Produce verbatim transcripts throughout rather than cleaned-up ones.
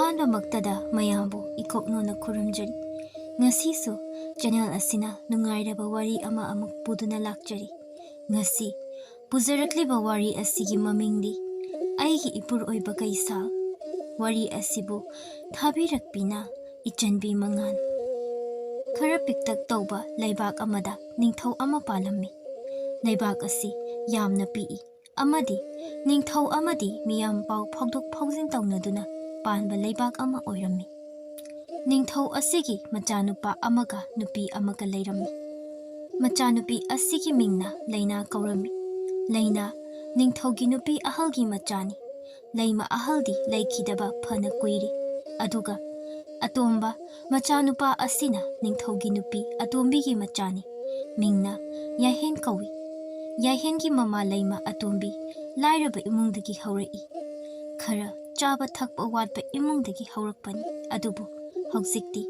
ꯑꯍꯥꯟꯕꯃꯛꯇꯗ ꯃꯌꯥꯝꯕꯨ ꯏꯀꯣꯛꯅꯣꯅ ꯈꯨꯔꯨꯝꯖꯔꯤ꯫ ꯉꯁꯤꯁꯨ ꯆꯦꯅꯦꯜ ꯑꯁꯤꯅ ꯅꯨꯡꯉꯥꯏꯔꯕ ꯋꯥꯔꯤ ꯑꯃ ꯑꯃꯨꯛ ꯄꯨꯗꯨꯅ ꯂꯥꯛꯆꯔꯤ꯫ ꯉꯁꯤ ꯄꯨꯖꯔꯛꯂꯤꯕ ꯋꯥꯔꯤ ꯑꯁꯤꯒꯤ ꯃꯃꯤꯡꯗꯤ ꯑꯩꯒꯤ ꯏꯄꯨꯔꯑꯣꯏꯕ ꯀꯩꯁꯥ꯫ ꯋꯥꯔꯤ ꯑꯁꯤꯕꯨ ꯊꯥꯕꯤꯔꯛꯄꯤꯅ ꯏꯆꯟꯕꯤ ꯃꯉꯥꯟ꯫ ꯈꯔ ꯄꯤꯛꯇꯛ ꯇꯧꯕ ꯂꯩꯕꯥꯛ ꯑꯃꯗ ꯅꯤꯡꯊꯧ ꯑꯃ ꯄꯥꯜꯂꯝꯃꯤ꯫ ꯂꯩꯕꯥꯛ ꯑꯁꯤ ꯌꯥꯝꯅ ꯄꯤꯛꯏ ꯑꯃꯗꯤ ꯅꯤꯡꯊꯧ ꯑꯃꯗꯤ ꯃꯤꯌꯥꯝ ꯄꯥꯎ ꯐꯥꯎꯗꯣꯛ ꯐꯥꯎꯖꯤꯟ ꯇꯧꯅꯗꯨꯅ ꯄꯥꯟꯕ ꯂꯩꯕꯥꯛ ꯑꯃ ꯑꯣꯏꯔꯝꯃꯤ꯫ ꯅꯤꯡꯊꯧ ꯑꯁꯤꯒꯤ ꯃꯆꯥꯅꯨꯄꯥ ꯑꯃꯒ ꯅꯨꯄꯤ ꯑꯃꯒ ꯂꯩꯔꯝꯃꯤ꯫ ꯃꯆꯥꯅꯨꯄꯤ ꯑꯁꯤꯒꯤ ꯃꯤꯡꯅ ꯂꯩꯅꯥ ꯀꯧꯔꯝꯃꯤ꯫ ꯂꯩꯅꯥ ꯅꯤꯡꯊꯧꯒꯤ ꯅꯨꯄꯤ ꯑꯍꯜꯒꯤ ꯃꯆꯥꯅꯤ꯫ ꯂꯩꯃ ꯑꯍꯜꯗꯤ ꯂꯩꯈꯤꯗꯕ ꯐꯅ ꯀꯨꯏꯔꯦ꯫ ꯑꯗꯨꯒ ꯑꯇꯣꯝꯕ ꯃꯆꯥꯅꯨꯄꯥ ꯑꯁꯤꯅ ꯅꯤꯡꯊꯧꯒꯤ ꯅꯨꯄꯤ ꯑꯇꯣꯝꯕꯤꯒꯤ ꯃꯆꯥꯅꯤ꯫ ꯃꯤꯡꯅ ꯌꯥꯏꯍꯦꯟ ꯀꯧꯏ꯫ ꯌꯥꯏꯍꯦꯟꯒꯤ ꯃꯃꯥ ꯂꯩꯃ ꯑꯇꯣꯝꯕꯤ ꯂꯥꯏꯔꯕ ꯏꯃꯨꯡꯗꯒꯤ ꯍꯧꯔꯛꯏ꯫ ꯈꯔ ꯆꯥꯕ ꯊꯛꯄ ꯋꯥꯠꯄ ꯏꯃꯨꯡꯗꯒꯤ ꯍꯧꯔꯛꯄꯅꯤ꯫ ꯑꯗꯨꯕꯨ ꯍꯧꯖꯤꯛꯇꯤ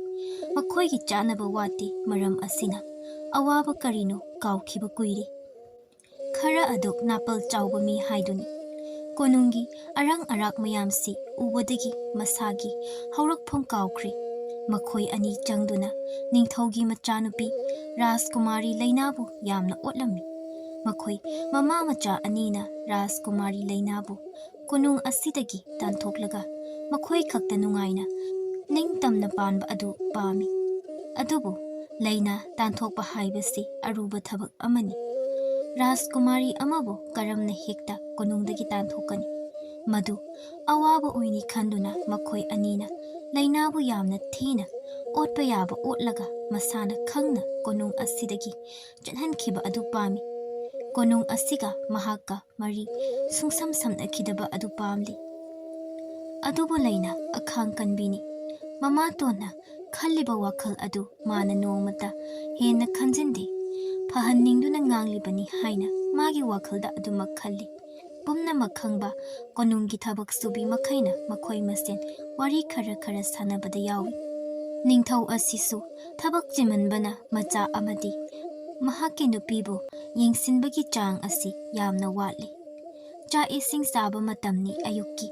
ꯃꯈꯣꯏꯒꯤ ꯆꯥꯅꯕ ꯋꯥꯠꯇꯦ꯫ ꯃꯔꯝ ꯑꯁꯤꯅ ꯑꯋꯥꯕ ꯀꯔꯤꯅꯣ ꯀꯥꯎꯈꯤꯕ ꯀꯨꯏꯔꯦ꯫ ꯈꯔ ꯑꯗꯨꯛ ꯅꯥꯄꯜ ꯆꯥꯎꯕ ꯃꯤ ꯍꯥꯏꯗꯨꯅꯤ꯫ ꯀꯣꯅꯨꯡꯒꯤ ꯑꯔꯪ ꯑꯔꯥꯛ ꯃꯌꯥꯝꯁꯤ ꯎꯕꯗꯒꯤ ꯃꯁꯥꯒꯤ ꯍꯧꯔꯛꯐꯝ ꯀꯥꯎꯈ꯭ꯔꯦ꯫ ꯃꯈꯣꯏ ꯑꯅꯤ ꯆꯪꯗꯨꯅ ꯅꯤꯡꯊꯧꯒꯤ ꯃꯆꯥꯅꯨꯄꯤ ꯔꯥꯖꯀꯨꯃꯥꯔꯤ ꯂꯩꯅꯥꯕꯨ ꯌꯥꯝꯅ ꯑꯣꯠꯂꯝꯃꯤ꯫ ꯃꯈꯣꯏ ꯃꯃꯥ ꯃꯆꯥ ꯑꯅꯤꯅ ꯔꯥꯖꯀꯨꯃꯥꯔꯤ ꯂꯩꯅꯥꯕꯨ ꯀꯣꯅꯨꯡ ꯑꯁꯤꯗꯒꯤ ꯇꯥꯟꯊꯣꯛꯂꯒ ꯃꯈꯣꯏ ꯈꯛꯇ ꯅꯨꯡꯉꯥꯏꯅ ꯅꯤꯡꯇꯝꯅ ꯄꯥꯟꯕ ꯑꯗꯨ ꯄꯥꯝꯃꯤ꯫ ꯑꯗꯨꯕꯨ ꯂꯩꯅꯥ ꯇꯥꯟꯊꯣꯛꯄ ꯍꯥꯏꯕꯁꯤ ꯑꯔꯨꯕ ꯊꯕꯛ ꯑꯃꯅꯤ꯫ ꯔꯥꯖꯀꯨꯃꯥꯔꯤ ꯑꯃꯕꯨ ꯀꯔꯝꯅ ꯍꯦꯛꯇ ꯀꯣꯅꯨꯡꯗꯒꯤ ꯇꯥꯟꯊꯣꯛꯀꯅꯤ? ꯃꯗꯨ ꯑꯋꯥꯕ ꯑꯣꯏꯅꯤ ꯈꯟꯗꯨꯅ ꯃꯈꯣꯏ ꯑꯅꯤꯅ ꯂꯩꯅꯥꯕꯨ ꯌꯥꯝꯅ ꯊꯤꯅ ꯑꯣꯠꯄ ꯌꯥꯕ ꯑꯣꯠꯂꯒ ꯃꯁꯥꯅ ꯈꯪꯅ ꯀꯣꯅꯨꯡ ꯑꯁꯤꯗꯒꯤ ꯆꯠꯍꯟꯈꯤꯕ ꯑꯗꯨ ꯄꯥꯝꯃꯤ꯫ ꯀꯣꯅꯨꯡ ꯑꯁꯤꯒ ꯃꯍꯥꯛꯀ ꯃꯔꯤ ꯁꯨꯡꯁꯝ ꯁꯝꯅꯈꯤꯗꯕ ꯑꯗꯨ ꯄꯥꯝꯂꯤ꯫ ꯑꯗꯨꯕꯨ ꯂꯩꯅꯥ ꯑꯈꯥꯡ ꯀꯟꯕꯤꯅꯤ꯫ ꯃꯃꯥꯇꯣꯟꯅ ꯈꯜꯂꯤꯕ ꯋꯥꯈꯜ ꯑꯗꯨ ꯃꯥꯅ ꯅꯣꯡꯃꯇ ꯍꯦꯟꯅ ꯈꯟꯖꯤꯟꯗꯦ꯫ ꯐꯍꯟꯅꯤꯡꯗꯨꯅ ꯉꯥꯡꯂꯤꯕꯅꯤ ꯍꯥꯏꯅ ꯃꯥꯒꯤ ꯋꯥꯈꯜꯗ ꯑꯗꯨꯃꯛ ꯈꯜꯂꯤ꯫ ꯄꯨꯝꯅꯃꯛ ꯈꯪꯕ ꯀꯣꯅꯨꯡꯒꯤ ꯊꯕꯛ ꯁꯨꯕꯤ ꯃꯈꯩꯅ ꯃꯈꯣꯏ ꯃꯁꯦꯟ ꯋꯥꯔꯤ ꯈꯔ ꯈꯔ ꯁꯥꯟꯅꯕꯗ ꯌꯥꯎꯏ꯫ ꯅꯤꯡꯊꯧ ꯑꯁꯤꯁꯨ ꯊꯕꯛ ꯆꯤꯟꯃꯟꯕꯅ ꯃꯆꯥ ꯑꯃꯗꯤ ꯃꯍꯥꯛꯀꯤ ꯅꯨꯄꯤꯕꯨ ꯌꯦꯡꯁꯤꯟꯕꯒꯤ ꯆꯥꯡ ꯑꯁꯤ ꯌꯥꯝꯅ ꯋꯥꯠꯂꯤ꯫ ꯆꯥꯛ ꯏꯁꯤꯡ ꯆꯥꯕ ꯃꯇꯝꯅꯤ ꯑꯌꯨꯛꯀꯤ꯫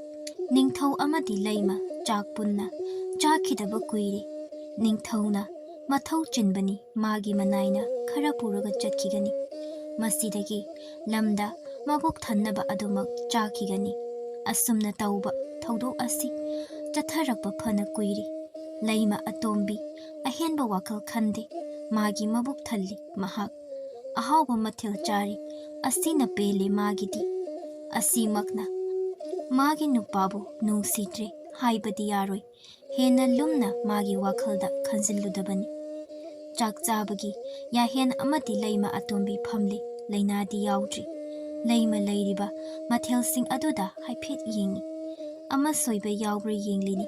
ꯅꯤꯡꯊꯧ ꯑꯃꯗꯤ ꯂꯩꯃ ꯆꯥꯛ ꯄꯨꯟꯅ ꯆꯥꯈꯤꯗꯕ ꯀꯨꯏꯔꯦ꯫ ꯅꯤꯡꯊꯧꯅ ꯃꯊꯧ ꯆꯤꯟꯕꯅꯤ, ꯃꯥꯒꯤ ꯃꯅꯥꯏꯅ ꯈꯔ ꯄꯨꯔꯒ ꯆꯠꯈꯤꯒꯅꯤ꯫ ꯃꯁꯤꯗꯒꯤ ꯂꯝꯗ ꯃꯕꯨꯛ ꯊꯟꯅꯕ ꯑꯗꯨꯃꯛ ꯆꯥꯈꯤꯒꯅꯤ꯫ ꯑꯁꯨꯝꯅ ꯇꯧꯕ ꯊꯧꯗꯣꯛ ꯑꯁꯤ ꯆꯠꯊꯔꯛꯄ ꯐꯅ ꯀꯨꯏꯔꯦ꯫ ꯂꯩꯃ ꯑꯇꯣꯝꯕꯤ ꯑꯍꯦꯟꯕ ꯋꯥꯈꯜ ꯈꯟꯗꯦ꯫ ꯃꯥꯒꯤ ꯃꯕꯨꯛ ꯊꯜꯂꯤ꯫ ꯃꯍꯥꯛ ꯑꯍꯥꯎꯕ ꯃꯊꯦꯜ ꯆꯥꯔꯤ꯫ ꯑꯁꯤꯅ ꯄꯦꯜꯂꯦ ꯃꯥꯒꯤꯗꯤ꯫ ꯑꯁꯤꯃꯛꯅ ꯃꯥꯒꯤ ꯅꯨꯄꯥꯕꯨ ꯅꯨꯡꯁꯤꯗ꯭ꯔꯦ ꯍꯥꯏꯕꯗꯤ ꯌꯥꯔꯣꯏ꯫ ꯍꯦꯟꯅ ꯂꯨꯝꯅ ꯃꯥꯒꯤ ꯋꯥꯈꯜꯗ ꯈꯟꯖꯤꯜꯂꯨꯗꯕꯅꯤ꯫ ꯆꯥꯛ ꯆꯥꯕꯒꯤ ꯌꯥꯍꯦꯟ ꯑꯃꯗꯤ ꯂꯩꯃ ꯑꯇꯣꯝꯕꯤ ꯐꯝꯂꯤ꯫ ꯂꯩꯅꯥꯗꯤ ꯌꯥꯎꯗ꯭ꯔꯤ꯫ ꯂꯩꯃ ꯂꯩꯔꯤꯕ ꯃꯊꯦꯜꯁꯤꯡ ꯑꯗꯨꯗ ꯍꯥꯏꯐꯦꯠ ꯌꯦꯡꯏ꯫ ꯑꯃ ꯁꯣꯏꯕ ꯌꯥꯎꯕ꯭ꯔꯥ ꯌꯦꯡꯂꯤꯅꯤ꯫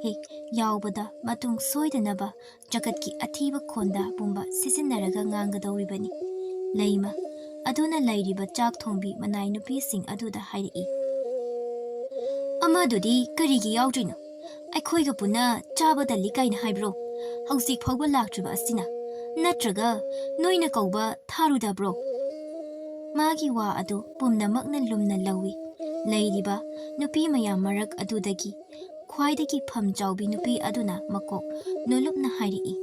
ꯍꯦꯛ ꯌꯥꯎꯕꯗ ꯃꯇꯨꯡ ꯁꯣꯏꯗꯅꯕ ꯖꯒꯠꯀꯤ ꯑꯊꯤꯕ ꯈꯣꯟꯗꯥ ꯄꯨꯝꯕ ꯁꯤꯖꯤꯟꯅꯔꯒ ꯉꯥꯡꯒꯗꯧꯔꯤꯕꯅꯤ꯫ ꯂꯩꯃ ꯑꯗꯨꯅ ꯂꯩꯔꯤꯕ ꯆꯥꯛ ꯊꯣꯡꯕꯤ ꯃꯅꯥꯏ ꯅꯨꯄꯤꯁꯤꯡ ꯑꯗꯨꯗ ꯍꯥꯏꯔꯛꯏ, "ꯑꯃꯗꯨꯗꯤ ꯀꯔꯤꯒꯤ ꯌꯥꯎꯗ꯭ꯔꯤꯅꯣ? ꯑꯩꯈꯣꯏꯒ ꯄꯨꯟꯅ ꯆꯥꯕ ꯇꯜꯂꯤ ꯀꯥꯏꯅ ꯍꯥꯏꯕ꯭ꯔꯣ? ꯍꯧꯖꯤꯛ ꯐꯥꯎꯕ ꯂꯥꯛꯇ꯭ꯔꯤꯕ ꯑꯁꯤꯅ? ꯅꯠꯇ꯭ꯔꯒ ꯅꯣꯏꯅ ꯀꯧꯕ ꯊꯥꯔꯨꯗꯕ꯭ꯔꯣ?" ꯃꯥꯒꯤ ꯋꯥ ꯑꯗꯨ ꯄꯨꯝꯅꯃꯛꯅ ꯂꯨꯝꯅ ꯂꯧꯏ꯫ ꯂꯩꯔꯤꯕ ꯅꯨꯄꯤ ꯃꯌꯥꯝ ꯃꯔꯛ ꯑꯗꯨꯗꯒꯤ ꯈ꯭ꯋꯥꯏꯗꯒꯤ ꯐꯝ ꯆꯥꯎꯕꯤ ꯅꯨꯄꯤ ꯑꯗꯨꯅ ꯃꯀꯣꯛ ꯅꯣꯜꯂꯨꯞꯅ ꯍꯥꯏꯔꯛꯏ,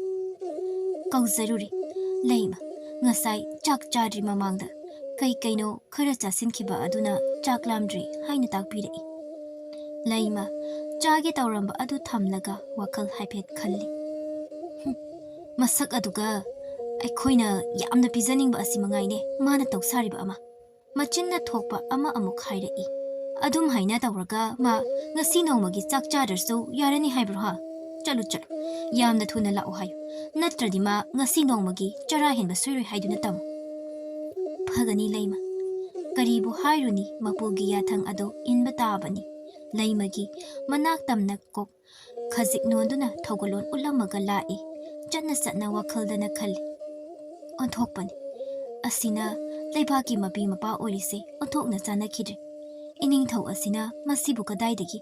"ꯀꯧꯖꯔꯨꯔꯦ꯫ ꯂꯩꯃ, ꯉꯁꯥꯏ ꯆꯥꯛ ꯆꯥꯗ꯭ꯔꯤ ꯃꯃꯥꯡꯗ ꯀꯩ ꯀꯩꯅꯣ ꯈꯔ ꯆꯥꯁꯤꯟꯈꯤꯕ ꯑꯗꯨꯅ ꯆꯥꯛ ꯂꯥꯝꯗ꯭ꯔꯤ ꯍꯥꯏꯅ ꯇꯥꯛꯄꯤꯔꯛꯏ꯫" ꯂꯩꯃ ꯆꯥꯒꯦ ꯇꯧꯔꯝꯕ ꯑꯗꯨ ꯊꯝꯂꯒ ꯋꯥꯈꯜ ꯍꯥꯏꯐꯦꯠ ꯈꯜꯂꯤ꯫ "ꯍꯨꯝ, ꯃꯁꯛ ꯑꯗꯨꯒ ꯑꯩꯈꯣꯏꯅ ꯌꯥꯝꯅ ꯄꯤꯖꯅꯤꯡꯕ ꯑꯁꯤ ꯃꯉꯥꯏꯅꯦ ꯃꯥꯅ ꯇꯧ ꯁꯥꯔꯤꯕ ꯑꯃ꯫" ꯃꯆꯤꯟꯅ ꯊꯣꯛꯄ ꯑꯃ ꯑꯃꯨꯛ ꯍꯥꯏꯔꯛꯏ, "ꯑꯗꯨꯝ ꯍꯥꯏꯅ ꯇꯧꯔꯒ ꯃꯥ ꯉꯁꯤ ꯅꯣꯡꯃꯒꯤ ꯆꯥꯛ ꯆꯥꯗ꯭ꯔꯁꯨ ꯌꯥꯔꯅꯤ ꯍꯥꯏꯕ꯭ꯔꯣ ꯍꯥ? ꯆꯠꯂꯨ, ꯆꯠꯂꯨ, ꯌꯥꯝꯅ ꯊꯨꯅ ꯂꯥꯛꯑꯣ ꯍꯥꯏꯌꯨ, ꯅꯠꯇ꯭ꯔꯗꯤ ꯃꯥ ꯉꯁꯤ ꯅꯣꯡꯃꯒꯤ ꯆꯔꯥ ꯍꯦꯟꯕ ꯁꯣꯏꯔꯣꯏ ꯍꯥꯏꯗꯨꯅ ꯇꯝꯃꯨ꯫" ꯐꯒꯅꯤ ꯂꯩꯃ꯫ ꯀꯔꯤꯕꯨ ꯍꯥꯏꯔꯨꯅꯤ, ꯃꯄꯨꯒꯤ ꯌꯥꯊꯪ ꯑꯗꯣ ꯏꯟꯕ ꯇꯥꯕꯅꯤ꯫ ꯂꯩꯃꯒꯤ ꯃꯅꯥꯛ ꯇꯝꯅ ꯀꯣꯛ ꯈꯖꯤꯛ ꯅꯣꯟꯗꯨꯅ ꯊꯧꯒꯜꯂꯣꯟ ꯎꯠꯂꯝꯃꯒ ꯂꯥꯛꯏ꯫ ꯆꯠꯅ ꯆꯠꯅ ꯋꯥꯈꯜꯗꯅ ꯈꯜꯂꯤ, "ꯑꯣꯟꯊꯣꯛꯄꯅꯤ꯫ ꯑꯁꯤꯅ ꯂꯩꯕꯥꯛꯀꯤ ꯃꯄꯤ ꯃꯄꯥ ꯑꯣꯏꯔꯤꯁꯦ ꯑꯣꯟꯊꯣꯛꯅ ꯆꯥꯟꯅꯈꯤꯗ꯭ꯔꯦ꯫ ꯏꯅꯤꯡꯊꯧ ꯑꯁꯤꯅ ꯃꯁꯤꯕꯨ ꯀꯗꯥꯏꯗꯒꯤ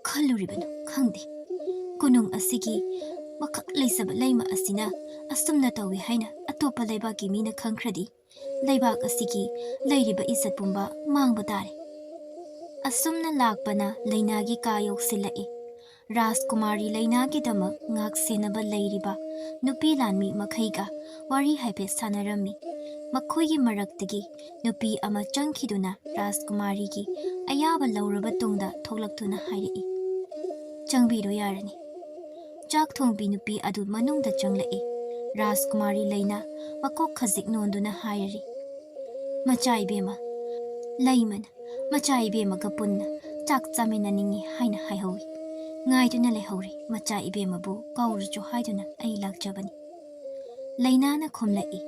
ꯈꯜꯂꯨꯔꯤꯕꯅꯣ ꯈꯪꯗꯦ꯫ ꯀꯣꯅꯨꯡ ꯑꯁꯤꯒꯤ ꯃꯈꯛ ꯂꯩꯖꯕ ꯂꯩꯃ ꯑꯁꯤꯅ ꯑꯁꯨꯝꯅ ꯇꯧꯏ ꯍꯥꯏꯅ ꯑꯇꯣꯞꯄ ꯂꯩꯕꯥꯛꯀꯤ ꯃꯤꯅ ꯈꯪꯈ꯭ꯔꯗꯤ ꯂꯩꯕꯥꯛ ꯑꯁꯤꯒꯤ ꯂꯩꯔꯤꯕ ꯏꯖꯠ ꯄꯨꯝꯕ ꯃꯥꯡꯕ ꯇꯥꯔꯦ꯫" ꯑꯁꯨꯝꯅ ꯂꯥꯛꯄꯅ ꯂꯩꯅꯥꯒꯤ ꯀꯥ ꯌꯧꯁꯤꯜꯂꯛꯏ꯫ ꯔꯥꯖꯀꯨꯃꯥꯔꯤ ꯂꯩꯅꯥꯒꯤꯗꯃꯛ ꯉꯥꯛ ꯁꯦꯟꯅꯕ ꯂꯩꯔꯤꯕ ꯅꯨꯄꯤ ꯂꯥꯟꯃꯤ ꯃꯈꯩꯒ ꯋꯥꯔꯤ ꯍꯥꯏꯐꯦꯠ ꯁꯥꯟꯅꯔꯝꯃꯤ꯫ ꯃꯈꯣꯏꯒꯤ ꯃꯔꯛꯇꯒꯤ ꯅꯨꯄꯤ ꯑꯃ ꯆꯪꯈꯤꯗꯨꯅ ꯔꯥꯖꯀꯨꯃꯥꯔꯤꯒꯤ ꯑꯌꯥꯕ ꯂꯧꯔꯕ ꯇꯨꯡꯗ ꯊꯣꯛꯂꯛꯇꯨꯅ ꯍꯥꯏꯔꯛꯏ, "ꯆꯪꯕꯤꯔꯣ, ꯌꯥꯔꯅꯤ꯫" ꯆꯥꯛ ꯊꯣꯡꯕꯤ ꯅꯨꯄꯤ ꯑꯗꯨ ꯃꯅꯨꯡꯗ ꯆꯪꯂꯛꯏ꯫ ꯔꯥꯖꯀꯨꯃꯥꯔꯤ ꯂꯩꯅꯥ ꯃꯀꯣꯛ ꯈꯖꯤꯛ ꯅꯣꯟꯗꯨꯅ ꯍꯥꯏꯔꯔꯤ, "ꯃꯆꯥ ꯏꯕꯦꯝꯃ, ꯂꯩꯃꯅ ꯃꯆꯥ ꯏꯕꯦꯝꯃꯒ ꯄꯨꯟꯅ ꯆꯥꯛ ꯆꯥꯃꯤꯟꯅꯅꯤꯡꯏ ꯍꯥꯏꯅ ꯍꯥꯏꯍꯧꯏ꯫ ꯉꯥꯏꯗꯨꯅ ꯂꯩꯍꯧꯔꯤ, ꯃꯆꯥ ꯏꯕꯦꯝꯃꯕꯨ ꯀꯧꯔꯨꯆꯣ ꯍꯥꯏꯗꯨꯅ ꯑꯩ ꯂꯥꯛꯆꯕꯅꯤ꯫" ꯂꯩꯅꯥꯅ ꯈꯨꯝꯂꯛꯏ,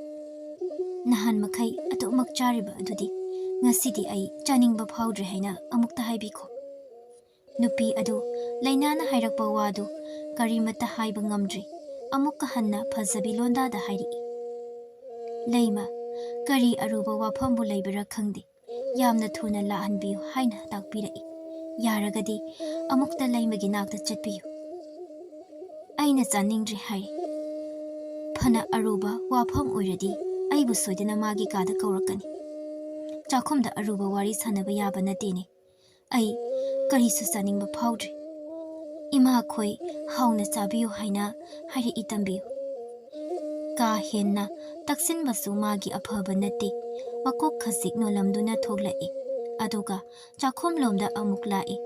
"ꯅꯍꯥꯟ ꯃꯈꯩ ꯑꯗꯨꯃꯛ ꯆꯥꯔꯤꯕ ꯑꯗꯨꯗꯤ ꯉꯁꯤꯗꯤ ꯑꯩ ꯆꯥꯅꯤꯡꯕ ꯐꯥꯎꯗ꯭ꯔꯦ ꯍꯥꯏꯅ ꯑꯃꯨꯛꯇ ꯍꯥꯏꯕꯤꯈꯣ꯫" ꯅꯨꯄꯤ ꯑꯗꯨ ꯂꯩꯅꯥꯅ ꯍꯥꯏꯔꯛꯄ ꯋꯥꯗꯨ ꯀꯔꯤꯃꯠꯇ ꯍꯥꯏꯕ ꯉꯝꯗ꯭ꯔꯤ꯫ ꯑꯃꯨꯛꯀ ꯍꯟꯅ ꯐꯖꯕꯤ ꯂꯣꯟꯗꯥꯗ ꯍꯥꯏꯔꯛꯏ, "ꯂꯩꯃ, ꯀꯔꯤ ꯑꯔꯨꯕ ꯋꯥꯐꯝꯕꯨ ꯂꯩꯕꯔꯥ ꯈꯪꯗꯦ, ꯌꯥꯝꯅ ꯊꯨꯅ ꯂꯥꯛꯍꯟꯕꯤꯌꯨ ꯍꯥꯏꯅ ꯇꯥꯛꯄꯤꯔꯛꯏ꯫ ꯌꯥꯔꯒꯗꯤ ꯑꯃꯨꯛꯇ ꯂꯩꯃꯒꯤ ꯅꯥꯛꯇ ꯆꯠꯄꯤꯌꯨ꯫" ꯑꯩꯅ ꯆꯥꯅꯤꯡꯗ꯭ꯔꯦ ꯍꯥꯏꯔꯦ꯫ ꯐꯅ ꯑꯔꯨꯕ ꯋꯥꯐꯝ ꯑꯣꯏꯔꯗꯤ ꯑꯩꯕꯨ ꯁꯣꯏꯗꯅ ꯃꯥꯒꯤ ꯀꯥꯗ ꯀꯧꯔꯛꯀꯅꯤ꯫ ꯆꯥꯛꯈꯨꯝꯗ ꯑꯔꯨꯕ ꯋꯥꯔꯤ ꯁꯥꯟꯅꯕ ꯌꯥꯕ ꯅꯠꯇꯦꯅꯦ꯫ ꯑꯩ ꯀꯔꯤꯁꯨ ꯆꯥꯅꯤꯡꯕ ꯐꯥꯎꯗ꯭ꯔꯤ꯫ ꯏꯃꯥꯈꯣꯏ ꯍꯥꯎꯅ ꯆꯥꯕꯤꯌꯨ ꯍꯥꯏꯅ ꯍꯥꯏꯔꯛꯏ ꯇꯝꯕꯤꯌꯨ꯫ ꯀꯥ ꯍꯦꯟꯅ ꯇꯛꯁꯤꯟꯕꯁꯨ ꯃꯥꯒꯤ ꯑꯐꯕ ꯅꯠꯇꯦ꯫ ꯃꯀꯣꯛ ꯈꯖꯤꯛ ꯅꯣꯜꯂꯝꯗꯨꯅ ꯊꯣꯛꯂꯛꯏ꯫ ꯑꯗꯨꯒ ꯆꯥꯛꯈꯨꯝꯂꯣꯝꯗ ꯑꯃꯨꯛ ꯂꯥꯛꯏ꯫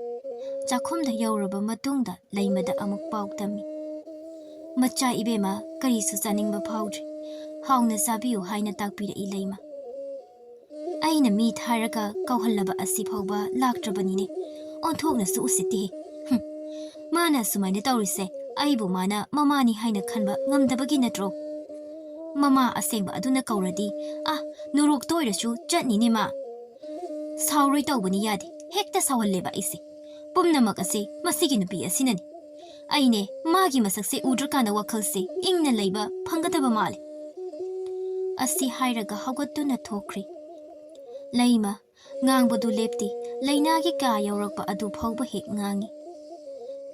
ꯆꯥꯛꯈꯨꯝꯗ ꯌꯧꯔꯕ ꯃꯇꯨꯡꯗ ꯂꯩꯃꯗ ꯑꯃꯨꯛ ꯄꯥꯎ ꯇꯝꯃꯤ꯫ "ꯃꯆꯥ ꯏꯕꯦꯝꯃ, ꯀꯔꯤꯁꯨ ꯆꯥꯅꯤꯡꯕ ꯐꯥꯎꯗ꯭ꯔꯤ꯫ ꯍꯥꯎꯅ ꯆꯥꯕꯤꯌꯨ ꯍꯥꯏꯅ ꯇꯥꯛꯄꯤꯔꯛꯏ ꯂꯩꯃ꯫ ꯑꯩꯅ ꯃꯤ ꯊꯥꯔꯒ ꯀꯧꯍꯜꯂꯕ ꯑꯁꯤ ꯐꯥꯎꯕ ꯂꯥꯛꯇ꯭ꯔꯕꯅꯤꯅꯦ꯫ ꯑꯣꯟꯊꯣꯛꯅꯁꯨ ꯎꯁꯤꯠꯇꯦꯍꯦ꯫ ꯍꯨꯝ꯫ ꯃꯥꯅ ꯑꯁꯨꯃꯥꯏꯅ ꯇꯧꯔꯤꯁꯦ ꯑꯩꯕꯨ ꯃꯥꯅ ꯃꯃꯥꯅꯤ ꯍꯥꯏꯅ ꯈꯟꯕ ꯉꯝꯗꯕꯒꯤ ꯅꯠꯇ꯭ꯔꯣ? ꯃꯃꯥ ꯑꯁꯦꯡꯕ ꯑꯗꯨꯅ ꯀꯧꯔꯗꯤ, ꯑꯥ, ꯅꯣꯔꯣꯛꯇ ꯑꯣꯏꯔꯁꯨ ꯆꯠꯅꯤꯅꯦ ꯃꯥ꯫ ꯁꯥꯎꯔꯣꯏ ꯇꯧꯕꯅꯤ ꯌꯥꯗꯦ꯫ ꯍꯦꯛꯇ ꯁꯥꯎꯍꯜꯂꯦꯕ ꯑꯩꯁꯦ꯫ ꯄꯨꯝꯅꯃꯛ ꯑꯁꯦ ꯃꯁꯤꯒꯤ ꯅꯨꯄꯤ ꯑꯁꯤꯅꯅꯤ꯫ ꯑꯩꯅꯦ ꯃꯥꯒꯤ ꯃꯁꯛꯁꯦ ꯎꯗ꯭ꯔꯀꯥꯟꯗ ꯋꯥꯈꯜꯁꯦ ꯏꯪꯅ ꯂꯩꯕ ꯐꯪꯒꯗꯕ ꯃꯥꯜꯂꯦ꯫" ꯑꯁꯤ ꯍꯥꯏꯔꯒ ꯍꯧꯒꯠꯇꯨꯅ ꯊꯣꯛꯈ꯭ꯔꯦ꯫ ꯂꯩꯃ ꯉꯥꯡꯕꯗꯨ ꯂꯦꯞꯇꯦ꯫ ꯂꯩꯅꯥꯒꯤ ꯀꯥ ꯌꯧꯔꯛꯄ ꯑꯗꯨ ꯐꯥꯎꯕ ꯍꯦꯛ ꯉꯥꯡꯉꯤ꯫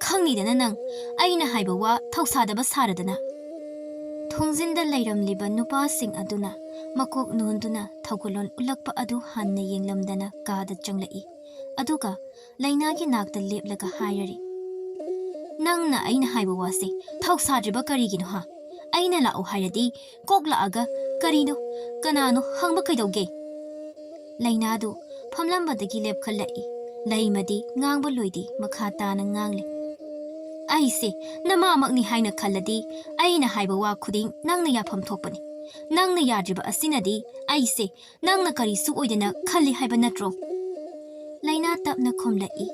"ꯈꯪꯅꯤꯗꯅ ꯅꯪ, ꯑꯩꯅ ꯍꯥꯏꯕ ꯋꯥ ꯊꯧꯁꯥꯗꯕ ꯁꯥꯔꯗꯅ꯫" ꯊꯣꯡꯖꯤꯟꯗ ꯂꯩꯔꯝꯂꯤꯕ ꯅꯨꯄꯥꯁꯤꯡ ꯑꯗꯨꯅ ꯃꯀꯣꯛ ꯅꯣꯟꯗꯨꯅ ꯊꯧꯒꯜꯂꯣꯟ ꯎꯠꯂꯛꯄ ꯑꯗꯨ ꯍꯟꯅ ꯌꯦꯡꯂꯝꯗꯅ ꯀꯥꯗ ꯆꯪꯂꯛꯏ꯫ ꯑꯗꯨꯒ ꯂꯩꯅꯥꯒꯤ ꯅꯥꯛꯇ ꯂꯦꯞꯂꯒ ꯍꯥꯏꯔꯔꯤ, "ꯅꯪꯅ ꯑꯩꯅ ꯍꯥꯏꯕ ꯋꯥꯁꯦ ꯊꯧꯁꯥꯗ꯭ꯔꯤꯕ ꯀꯔꯤꯒꯤꯅꯣ ꯍꯥ? ꯑꯩꯅ ꯂꯥꯛꯑꯣ ꯍꯥꯏꯔꯗꯤ ꯀꯣꯛ ꯂꯥꯛꯑꯒ ꯀꯔꯤꯅꯣ, ꯀꯅꯥꯅꯣ ꯍꯪꯕ ꯀꯩꯗꯧꯒꯦ?" ꯂꯩꯅꯥꯗꯨ ꯐꯝꯂꯝꯕꯗꯒꯤ ꯂꯦꯞꯈꯠꯂꯛꯏ꯫ ꯂꯩꯃꯗꯤ ꯉꯥꯡꯕ ꯂꯣꯏꯗꯦ, ꯃꯈꯥ ꯇꯥꯅ ꯉꯥꯡꯂꯤ꯫ "ꯑꯩꯁꯦ ꯅꯃꯥꯃꯛꯅꯤ ꯍꯥꯏꯅ ꯈꯜꯂꯗꯤ ꯑꯩꯅ ꯍꯥꯏꯕ ꯋꯥ ꯈꯨꯗꯤꯡ ꯅꯪꯅ ꯌꯥꯐꯝ ꯊꯣꯛꯄꯅꯤ꯫ ꯅꯪꯅ ꯌꯥꯗ꯭ꯔꯤꯕ ꯑꯁꯤꯅꯗꯤ ꯑꯩꯁꯦ ꯅꯪꯅ ꯀꯔꯤꯁꯨ ꯑꯣꯏꯗꯅ ꯈꯜꯂꯤ ꯍꯥꯏꯕ ꯅꯠꯇ꯭ꯔꯣ?" ꯂꯩꯅꯥ ꯇꯞꯅ ꯈꯨꯝꯂꯛꯏ꯫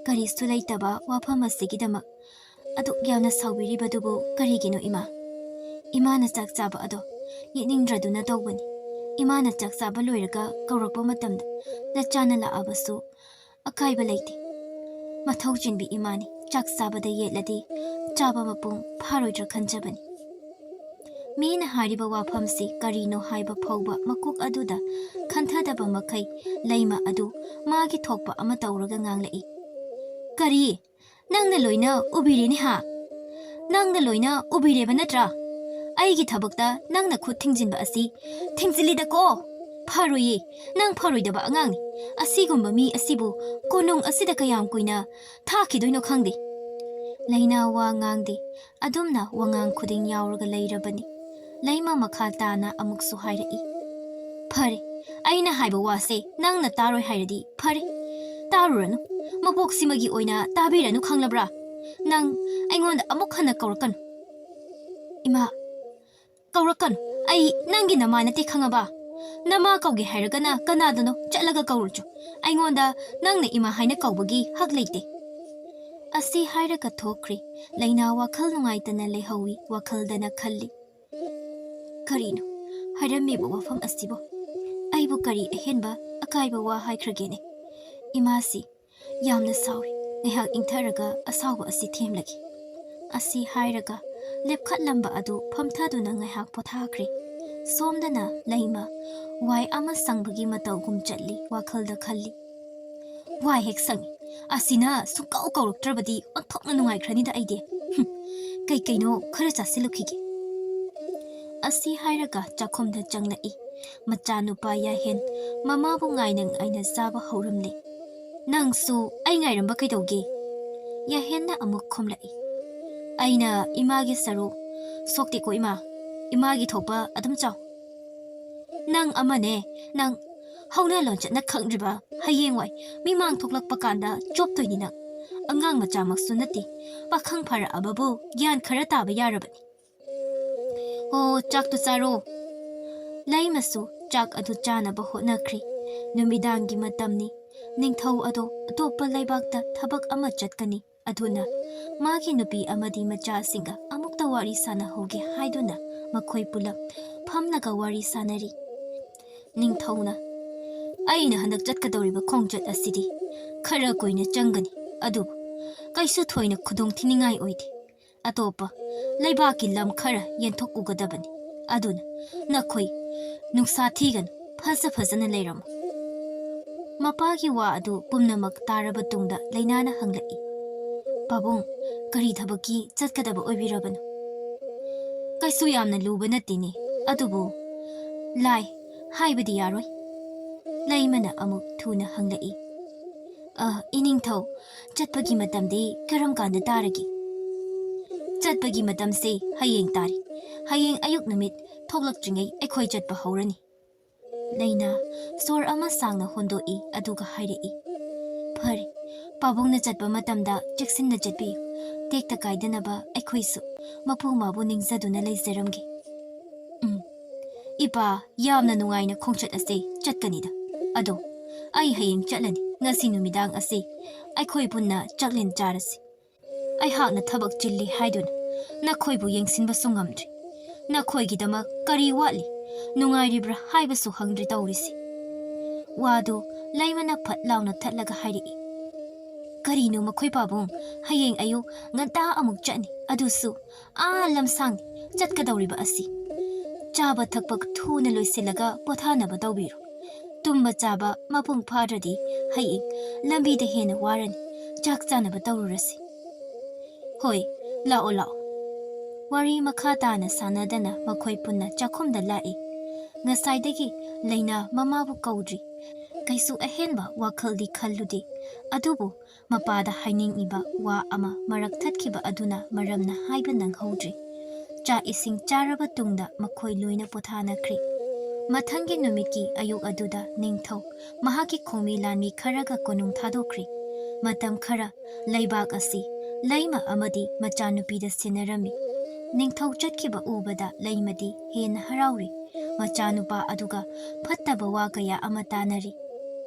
"ꯀꯔꯤꯁꯨ ꯂꯩꯇꯕ ꯋꯥꯐꯝ ꯑꯁꯤꯒꯤꯗꯃꯛ ꯑꯗꯨꯛ ꯌꯥꯝꯅ ꯁꯥꯎꯕꯤꯔꯤꯕꯗꯨꯕꯨ ꯀꯔꯤꯒꯤꯅꯣ ꯏꯃꯥ? ꯏꯃꯥꯅ ꯆꯥꯛ ꯆꯥꯕ ꯑꯗꯣ ꯌꯦꯠꯅꯤꯡꯗ꯭ꯔꯗꯨꯅ ꯇꯧꯕꯅꯤ꯫ ꯏꯃꯥꯅ ꯆꯥꯛ ꯆꯥꯕ ꯂꯣꯏꯔꯒ ꯀꯧꯔꯛꯄ ꯃꯇꯝꯗ ꯅꯆꯥꯅ ꯂꯥꯛꯑꯕꯁꯨ ꯑꯀꯥꯏꯕ ꯂꯩꯇꯦ꯫ ꯃꯊꯧ ꯆꯤꯟꯕꯤ ꯏꯃꯥꯅꯤ, ꯆꯥꯛ ꯆꯥꯕꯗ ꯌꯦꯠꯂꯗꯤ ꯆꯥꯕ ꯃꯄꯨꯡ ꯐꯥꯔꯣꯏꯗ꯭ꯔꯥ ꯈꯟꯖꯕꯅꯤ꯫" ꯃꯤꯅ ꯍꯥꯏꯔꯤꯕ ꯋꯥꯐꯝꯁꯤ ꯀꯔꯤꯅꯣ ꯍꯥꯏꯕ ꯐꯥꯎꯕ ꯃꯀꯣꯛ ꯑꯗꯨꯗ ꯈꯟꯊꯗꯕ ꯃꯈꯩ ꯂꯩꯃ ꯑꯗꯨ ꯃꯥꯒꯤ ꯊꯣꯛꯄ ꯑꯃ ꯇꯧꯔꯒ ꯉꯥꯡꯂꯛꯏ꯫ "ꯀꯔꯤ? ꯅꯪꯅ ꯂꯣꯏꯅ ꯎꯕꯤꯔꯦꯅꯦ ꯍꯥ? ꯅꯪꯅ ꯂꯣꯏꯅ ꯎꯕꯤꯔꯦꯕ ꯅꯠꯇ꯭ꯔꯥ? ꯑꯩꯒꯤ ꯊꯕꯛꯇ ꯅꯪꯅ ꯈꯨꯠ ꯊꯤꯡꯖꯤꯟꯕ ꯑꯁꯤ ꯊꯤꯡꯖꯤꯜꯂꯤꯗꯀꯣ꯫ ꯐꯔꯣꯏꯌꯦ, ꯅꯪ ꯐꯔꯣꯏꯗꯕ ꯑꯉꯥꯡꯅꯤ꯫ ꯑꯁꯤꯒꯨꯝꯕ ꯃꯤ ꯑꯁꯤꯕꯨ ꯀꯣꯅꯨꯡ ꯑꯁꯤꯗ ꯀꯌꯥꯝ ꯀꯨꯏꯅ ꯊꯥꯈꯤꯗꯣꯏꯅꯣ ꯈꯪꯗꯦ꯫" ꯂꯩꯅꯥ ꯋꯥ ꯉꯥꯡꯗꯦ꯫ ꯑꯗꯨꯝꯅ ꯋꯥꯉꯥꯡ ꯈꯨꯗꯤꯡ ꯌꯥꯎꯔꯒ ꯂꯩꯔꯕꯅꯤ꯫ ꯂꯩꯃ ꯃꯈꯥ ꯇꯥꯅ ꯑꯃꯨꯛꯁꯨ ꯍꯥꯏꯔꯛꯏ꯫ "ꯐꯔꯦ, ꯑꯩꯅ ꯍꯥꯏꯕ ꯋꯥꯁꯦ ꯅꯪꯅ ꯇꯥꯔꯣꯏ ꯍꯥꯏꯔꯗꯤ ꯐꯔꯦ꯫ ꯇꯥꯔꯨꯔꯅꯨ꯫ ꯃꯕꯣꯛꯁꯤꯃꯒꯤ ꯑꯣꯏꯅ ꯇꯥꯕꯤꯔꯅꯨ ꯈꯪꯂꯕ꯭ꯔꯥ? ꯅꯪ ꯑꯩꯉꯣꯟꯗ ꯑꯃꯨꯛ ꯍꯟꯅ ꯀꯧꯔꯛꯀꯅꯨ꯫" "ꯏꯃꯥ, ꯀꯧꯔꯛꯀꯅꯨ꯫ ꯑꯩ ꯅꯪꯒꯤ ꯅꯃꯥ ꯅꯠꯇꯦ ꯈꯪꯉꯕ? ꯅꯃꯥ ꯀꯧꯒꯦ ꯍꯥꯏꯔꯒꯅ ꯀꯅꯥꯗꯅꯣ ꯆꯠꯂꯒ ꯀꯧꯔꯨꯆꯣ꯫ ꯑꯩꯉꯣꯟꯗ ꯅꯪꯅ ꯏꯃꯥ ꯍꯥꯏꯅ ꯀꯧꯕꯒꯤ ꯍꯛ ꯂꯩꯇꯦ꯫" ꯑꯁꯤ ꯍꯥꯏꯔꯒ ꯊꯣꯛꯈ꯭ꯔꯦ꯫ ꯂꯩꯅꯥ ꯋꯥꯈꯜ ꯅꯨꯡꯉꯥꯏꯇꯅ ꯂꯩꯍꯧꯏ꯫ ꯋꯥꯈꯜꯗꯅ ꯈꯜꯂꯤ, "ꯀꯔꯤꯅꯣ ꯍꯥꯏꯔꯝꯃꯤꯕ ꯋꯥꯐꯝ ꯑꯁꯤꯕꯨ? ꯑꯩꯕꯨ ꯀꯔꯤ ꯑꯍꯦꯟꯕ ꯑꯀꯥꯏꯕ ꯋꯥ ꯍꯥꯏꯈ꯭ꯔꯒꯦꯅꯦ? ꯏꯃꯥꯁꯤ ꯌꯥꯝꯅ ꯁꯥꯎꯏ꯫ ꯉꯥꯏꯍꯥꯛ ꯏꯪꯊꯔꯒ ꯑꯁꯥꯎꯕ ꯑꯁꯤ ꯊꯦꯝꯂꯒꯦ꯫" ꯑꯁꯤ ꯍꯥꯏꯔꯒ ꯂꯦꯞꯈꯠꯂꯝꯕ ꯑꯗꯨ ꯐꯝꯊꯗꯨꯅ ꯉꯥꯏꯍꯥꯛ ꯄꯣꯊꯥꯈ꯭ꯔꯦ꯫ ꯁꯣꯝꯗꯅ ꯂꯩꯃ ꯋꯥꯏ ꯑꯃ ꯁꯪꯕꯒꯤ ꯃꯇꯧꯒꯨꯝ ꯆꯠꯂꯤ꯫ ꯋꯥꯈꯜꯗ ꯈꯜꯂꯤ, "ꯋꯥꯏ ꯍꯦꯛ ꯁꯪꯉꯤ꯫ ꯑꯁꯤꯅ ꯁꯨꯡꯀꯧ ꯀꯧꯔꯛꯇ꯭ꯔꯕꯗꯤ ꯑꯣꯟꯊꯣꯛꯅ ꯅꯨꯡꯉꯥꯏꯈ꯭ꯔꯅꯤꯗ ꯑꯩꯗꯤ꯫ ꯍꯨꯝ, ꯀꯩ ꯀꯩꯅꯣ ꯈꯔ ꯆꯥꯁꯤꯜꯂꯨꯈꯤꯒꯦ꯫" ꯑꯁꯤ ꯍꯥꯏꯔꯒ ꯆꯥꯛꯈꯨꯝꯗ ꯆꯪꯂꯛꯏ꯫ ꯃꯆꯥꯅꯨꯄꯥ ꯌꯥꯍꯦꯟ ꯃꯃꯥꯕꯨ ꯉꯥꯏꯅ ꯉꯥꯏꯅ ꯆꯥꯕ ꯍꯧꯔꯝꯂꯦ꯫ "ꯅꯪꯁꯨ ꯑꯩ ꯉꯥꯏꯔꯝꯕ ꯀꯩꯗꯧꯒꯦ?" ꯌꯥꯍꯦꯟꯅ ꯑꯃꯨꯛ ꯈꯨꯝꯂꯛꯏ꯫ "ꯑꯩꯅ ꯏꯃꯥꯒꯤ ꯁꯔꯨꯛ ꯁꯣꯛꯇꯦꯀꯣ ꯏꯃꯥ, ꯏꯃꯥꯒꯤ ꯊꯣꯛꯄ ꯑꯗꯨꯝ ꯆꯥꯎ꯫ ꯅꯪ ꯑꯃꯅꯦ, ꯅꯪ ꯍꯧꯅ ꯂꯣꯟꯆꯠꯅ ꯈꯪꯗ꯭ꯔꯤꯕ, ꯍꯌꯦꯡꯋꯥꯏ ꯃꯤꯃꯥꯡ ꯊꯣꯛꯂꯛꯄ ꯀꯥꯟꯗ ꯆꯣꯞꯇꯣꯏꯅꯤ ꯅꯪ꯫ ꯑꯉꯥꯡ ꯃꯆꯥꯃꯛꯁꯨ ꯅꯠꯇꯦ, ꯄꯥꯈꯪ ꯐꯥꯔꯛꯑꯕꯕꯨ ꯒ꯭ꯌꯥꯟ ꯈꯔ ꯇꯥꯕ ꯌꯥꯔꯕꯅꯤ꯫ ꯑꯣ, ꯆꯥꯛꯇꯨ ꯆꯥꯔꯣ꯫" ꯂꯩꯃꯁꯨ ꯆꯥꯛ ꯑꯗꯨ ꯆꯥꯅꯕ ꯍꯣꯠꯅꯈ꯭ꯔꯦ꯫ ꯅꯨꯃꯤꯗꯥꯡꯒꯤ ꯃꯇꯝꯅꯤ꯫ ꯅꯤꯡꯊꯧ ꯑꯗꯣ ꯑꯇꯣꯞꯄ ꯂꯩꯕꯥꯛꯇ ꯊꯕꯛ ꯑꯃ ꯆꯠꯀꯅꯤ꯫ ꯑꯗꯨꯅ ꯃꯥꯒꯤ ꯅꯨꯄꯤ ꯑꯃꯗꯤ ꯃꯆꯥꯁꯤꯡꯒ ꯑꯃꯨꯛꯇ ꯋꯥꯔꯤ ꯁꯥꯟꯅꯍꯧꯒꯦ ꯍꯥꯏꯗꯨꯅ ꯃꯈꯣꯏ ꯄꯨꯂꯞ ꯐꯝꯂꯒ ꯋꯥꯔꯤ ꯁꯥꯟꯅꯔꯤ꯫ ꯅꯤꯡꯊꯧꯅ, "ꯑꯩꯅ ꯍꯟꯗꯛ ꯆꯠꯀꯗꯧꯔꯤꯕ ꯈꯣꯡꯆꯠ ꯑꯁꯤꯗꯤ ꯈꯔ ꯀꯨꯏꯅ ꯆꯪꯒꯅꯤ, ꯑꯗꯨꯕꯨ ꯀꯩꯁꯨ ꯊꯣꯏꯅ ꯈꯨꯗꯣꯡ ꯊꯤꯅꯤꯡꯉꯥꯏ ꯑꯣꯏꯗꯦ꯫ ꯑꯇꯣꯞꯄ ꯂꯩꯕꯥꯛꯀꯤ ꯂꯝ ꯈꯔ ꯌꯦꯟꯊꯣꯛꯎꯒꯗꯕꯅꯤ꯫ ꯑꯗꯨꯅ ꯅꯈꯣꯏ ꯅꯨꯡꯁꯥ ꯊꯤꯒꯅꯨ, ꯐꯖ ꯐꯖꯅ ꯂꯩꯔꯝꯃꯨ꯫" ꯃꯄꯥꯒꯤ ꯋꯥ ꯑꯗꯨ ꯄꯨꯝꯅꯃꯛ ꯇꯥꯔꯕ ꯇꯨꯡꯗ ꯂꯩꯅꯥꯅ ꯍꯪꯂꯛꯏ, "ꯄꯥꯕꯨꯡ, ꯀꯔꯤ ꯊꯕꯛꯀꯤ ꯆꯠꯀꯗꯕ ꯑꯣꯏꯕꯤꯔꯕꯅꯣ?" "ꯀꯩꯁꯨ ꯌꯥꯝꯅ ꯂꯨꯕ ꯅꯠꯇꯦꯅꯦ, ꯑꯗꯨꯕꯨ ꯂꯥꯏ ꯍꯥꯏꯕꯗꯤ ꯌꯥꯔꯣꯏ꯫" ꯂꯩꯃꯅ ꯑꯃꯨꯛ ꯊꯨꯅ ꯍꯪꯂꯛꯏ, "ꯑ, ꯏꯅꯤꯡꯊꯧ, ꯆꯠꯄꯒꯤ ꯃꯇꯝꯗꯤ ꯀꯔꯝ ꯀꯥꯟꯗ ꯇꯥꯔꯒꯦ?" "ꯆꯠꯄꯒꯤ ꯃꯇꯝꯁꯦ ꯍꯌꯦꯡ ꯇꯥꯔꯦ꯫ ꯍꯌꯦꯡ ꯑꯌꯨꯛ ꯅꯨꯃꯤꯠ ꯊꯣꯛꯂꯛꯇ꯭ꯔꯤꯉꯩ ꯑꯩꯈꯣꯏ ꯆꯠꯄ ꯍꯧꯔꯅꯤ꯫" ꯂꯩꯅꯥ ꯁꯣꯔ ꯑꯃ ꯁꯥꯡꯅ ꯍꯣꯟꯗꯣꯛꯏ, ꯑꯗꯨꯒ ꯍꯥꯏꯔꯛꯏ, "ꯐꯔꯦ, ꯄꯥꯕꯨꯡꯅ ꯆꯠꯄ ꯃꯇꯝꯗ ꯆꯦꯛꯁꯤꯟꯅ ꯆꯠꯄꯤꯌꯨ꯫ ꯇꯦꯛꯇ ꯀꯥꯏꯗꯅꯕ ꯑꯩꯈꯣꯏꯁꯨ ꯃꯄꯨ ꯃꯥꯕꯨ ꯅꯤꯡꯖꯗꯨꯅ ꯂꯩꯖꯔꯝꯒꯦ꯫" "ꯎꯝ, ꯏꯄꯥ, ꯌꯥꯝꯅ ꯅꯨꯡꯉꯥꯏꯅ ꯈꯣꯡꯆꯠ ꯑꯁꯦ ꯆꯠꯀꯅꯤꯗ꯫ ꯑꯗꯣ ꯑꯩ ꯍꯌꯦꯡ ꯆꯠꯂꯅꯤ꯫ ꯉꯁꯤ ꯅꯨꯃꯤꯗꯥꯡ ꯑꯁꯦ ꯑꯩꯈꯣꯏ ꯄꯨꯟꯅ ꯆꯥꯛꯂꯦꯟ ꯆꯥꯔꯁꯤ꯫ ꯑꯩꯍꯥꯛꯅ ꯊꯕꯛ ꯆꯤꯜꯂꯤ ꯍꯥꯏꯗꯨꯅ ꯅꯈꯣꯏꯕꯨ ꯌꯦꯡꯁꯤꯟꯕꯁꯨ ꯉꯝꯗ꯭ꯔꯤ꯫ ꯅꯈꯣꯏꯒꯤꯗꯃꯛ ꯀꯔꯤ ꯋꯥꯠꯂꯤ, ꯅꯨꯡꯉꯥꯏꯔꯤꯕ꯭ꯔꯥ ꯍꯥꯏꯕꯁꯨ ꯍꯪꯗ꯭ꯔꯤ ꯇꯧꯔꯤꯁꯤ꯫" ꯋꯥꯗꯨ ꯂꯩꯃꯅ ꯐꯠ ꯂꯥꯎꯅ ꯊꯠꯂꯒ ꯍꯥꯏꯔꯛꯏ, "ꯀꯔꯤꯅꯣ ꯃꯈꯣꯏ ꯄꯥꯕꯨꯡ? ꯍꯌꯦꯡ ꯑꯌꯨꯛ ꯉꯟꯇꯥ ꯑꯃꯨꯛ ꯆꯠꯅꯤ, ꯑꯗꯨꯁꯨ ꯑꯥ ꯂꯝꯁꯥꯡꯅꯤ ꯆꯠꯀꯗꯧꯔꯤꯕ ꯑꯁꯤ꯫ ꯆꯥꯕ ꯊꯛꯄ ꯊꯨꯅ ꯂꯣꯏꯁꯤꯜꯂꯒ ꯄꯣꯊꯥꯅꯕ ꯇꯧꯕꯤꯔꯣ꯫ ꯇꯨꯝꯕ ꯆꯥꯕ ꯃꯄꯨꯡ ꯐꯥꯗ꯭ꯔꯗꯤ ꯍꯌꯦꯡ ꯂꯝꯕꯤꯗ ꯍꯦꯟꯅ ꯋꯥꯔꯅꯤ꯫ ꯆꯥꯛ ꯆꯥꯅꯕ ꯇꯧꯔꯨꯔꯁꯤ꯫" "ꯍꯣꯏ, ꯂꯥꯛꯑꯣ, ꯂꯥꯛꯑꯣ꯫" ꯋꯥꯔꯤ ꯃꯈꯥ ꯇꯥꯅ ꯁꯥꯟꯅꯗꯅ ꯃꯈꯣꯏ ꯄꯨꯟꯅ ꯆꯥꯛꯈꯨꯝꯗ ꯂꯥꯛꯏ꯫ ꯉꯁꯥꯏꯗꯒꯤ ꯂꯩꯅꯥ ꯃꯃꯥꯕꯨ ꯀꯧꯗ꯭ꯔꯤ꯫ ꯀꯩꯁꯨ ꯑꯍꯦꯟꯕ ꯋꯥꯈꯜꯗꯤ ꯈꯜꯂꯨꯗꯦ꯫ ꯑꯗꯨꯕꯨ ꯃꯄꯥꯗ ꯍꯥꯏꯅꯤꯡꯏꯕ ꯋꯥ ꯑꯃ ꯃꯔꯛ ꯊꯠꯈꯤꯕ ꯑꯗꯨꯅ ꯃꯔꯝꯅ ꯍꯥꯏꯕ ꯅꯪꯍꯧꯗ꯭ꯔꯦ꯫ ꯆꯥꯛ ꯏꯁꯤꯡ ꯆꯥꯔꯕ ꯇꯨꯡꯗ ꯃꯈꯣꯏ ꯂꯣꯏꯅ ꯄꯣꯊꯥꯅꯈ꯭ꯔꯦ꯫ ꯃꯊꯪꯒꯤ ꯅꯨꯃꯤꯠꯀꯤ ꯑꯌꯨꯛ ꯑꯗꯨꯗ ꯅꯤꯡꯊꯧ ꯃꯍꯥꯛꯀꯤ ꯈꯣꯡꯃꯤ ꯂꯥꯟꯃꯤ ꯈꯔꯒ ꯀꯣꯅꯨꯡ ꯊꯥꯗꯣꯛꯈ꯭ꯔꯦ꯫ ꯃꯇꯝ ꯈꯔ ꯂꯩꯕꯥꯛ ꯑꯁꯤ ꯂꯩꯃ ꯑꯃꯗꯤ ꯃꯆꯥꯅꯨꯄꯤꯗ ꯁꯤꯟꯅꯔꯝꯃꯤ꯫ ꯅꯤꯡꯊꯧ ꯆꯠꯈꯤꯕ ꯎꯕꯗ ꯂꯩꯃꯗꯤ ꯍꯦꯟꯅ ꯍꯔꯥꯎꯔꯤ꯫ ꯃꯆꯥꯅꯨꯄꯥ ꯑꯗꯨꯒ ꯐꯠꯇꯕ ꯋꯥ ꯀꯌꯥ ꯑꯃ ꯇꯥꯅꯔꯤ꯫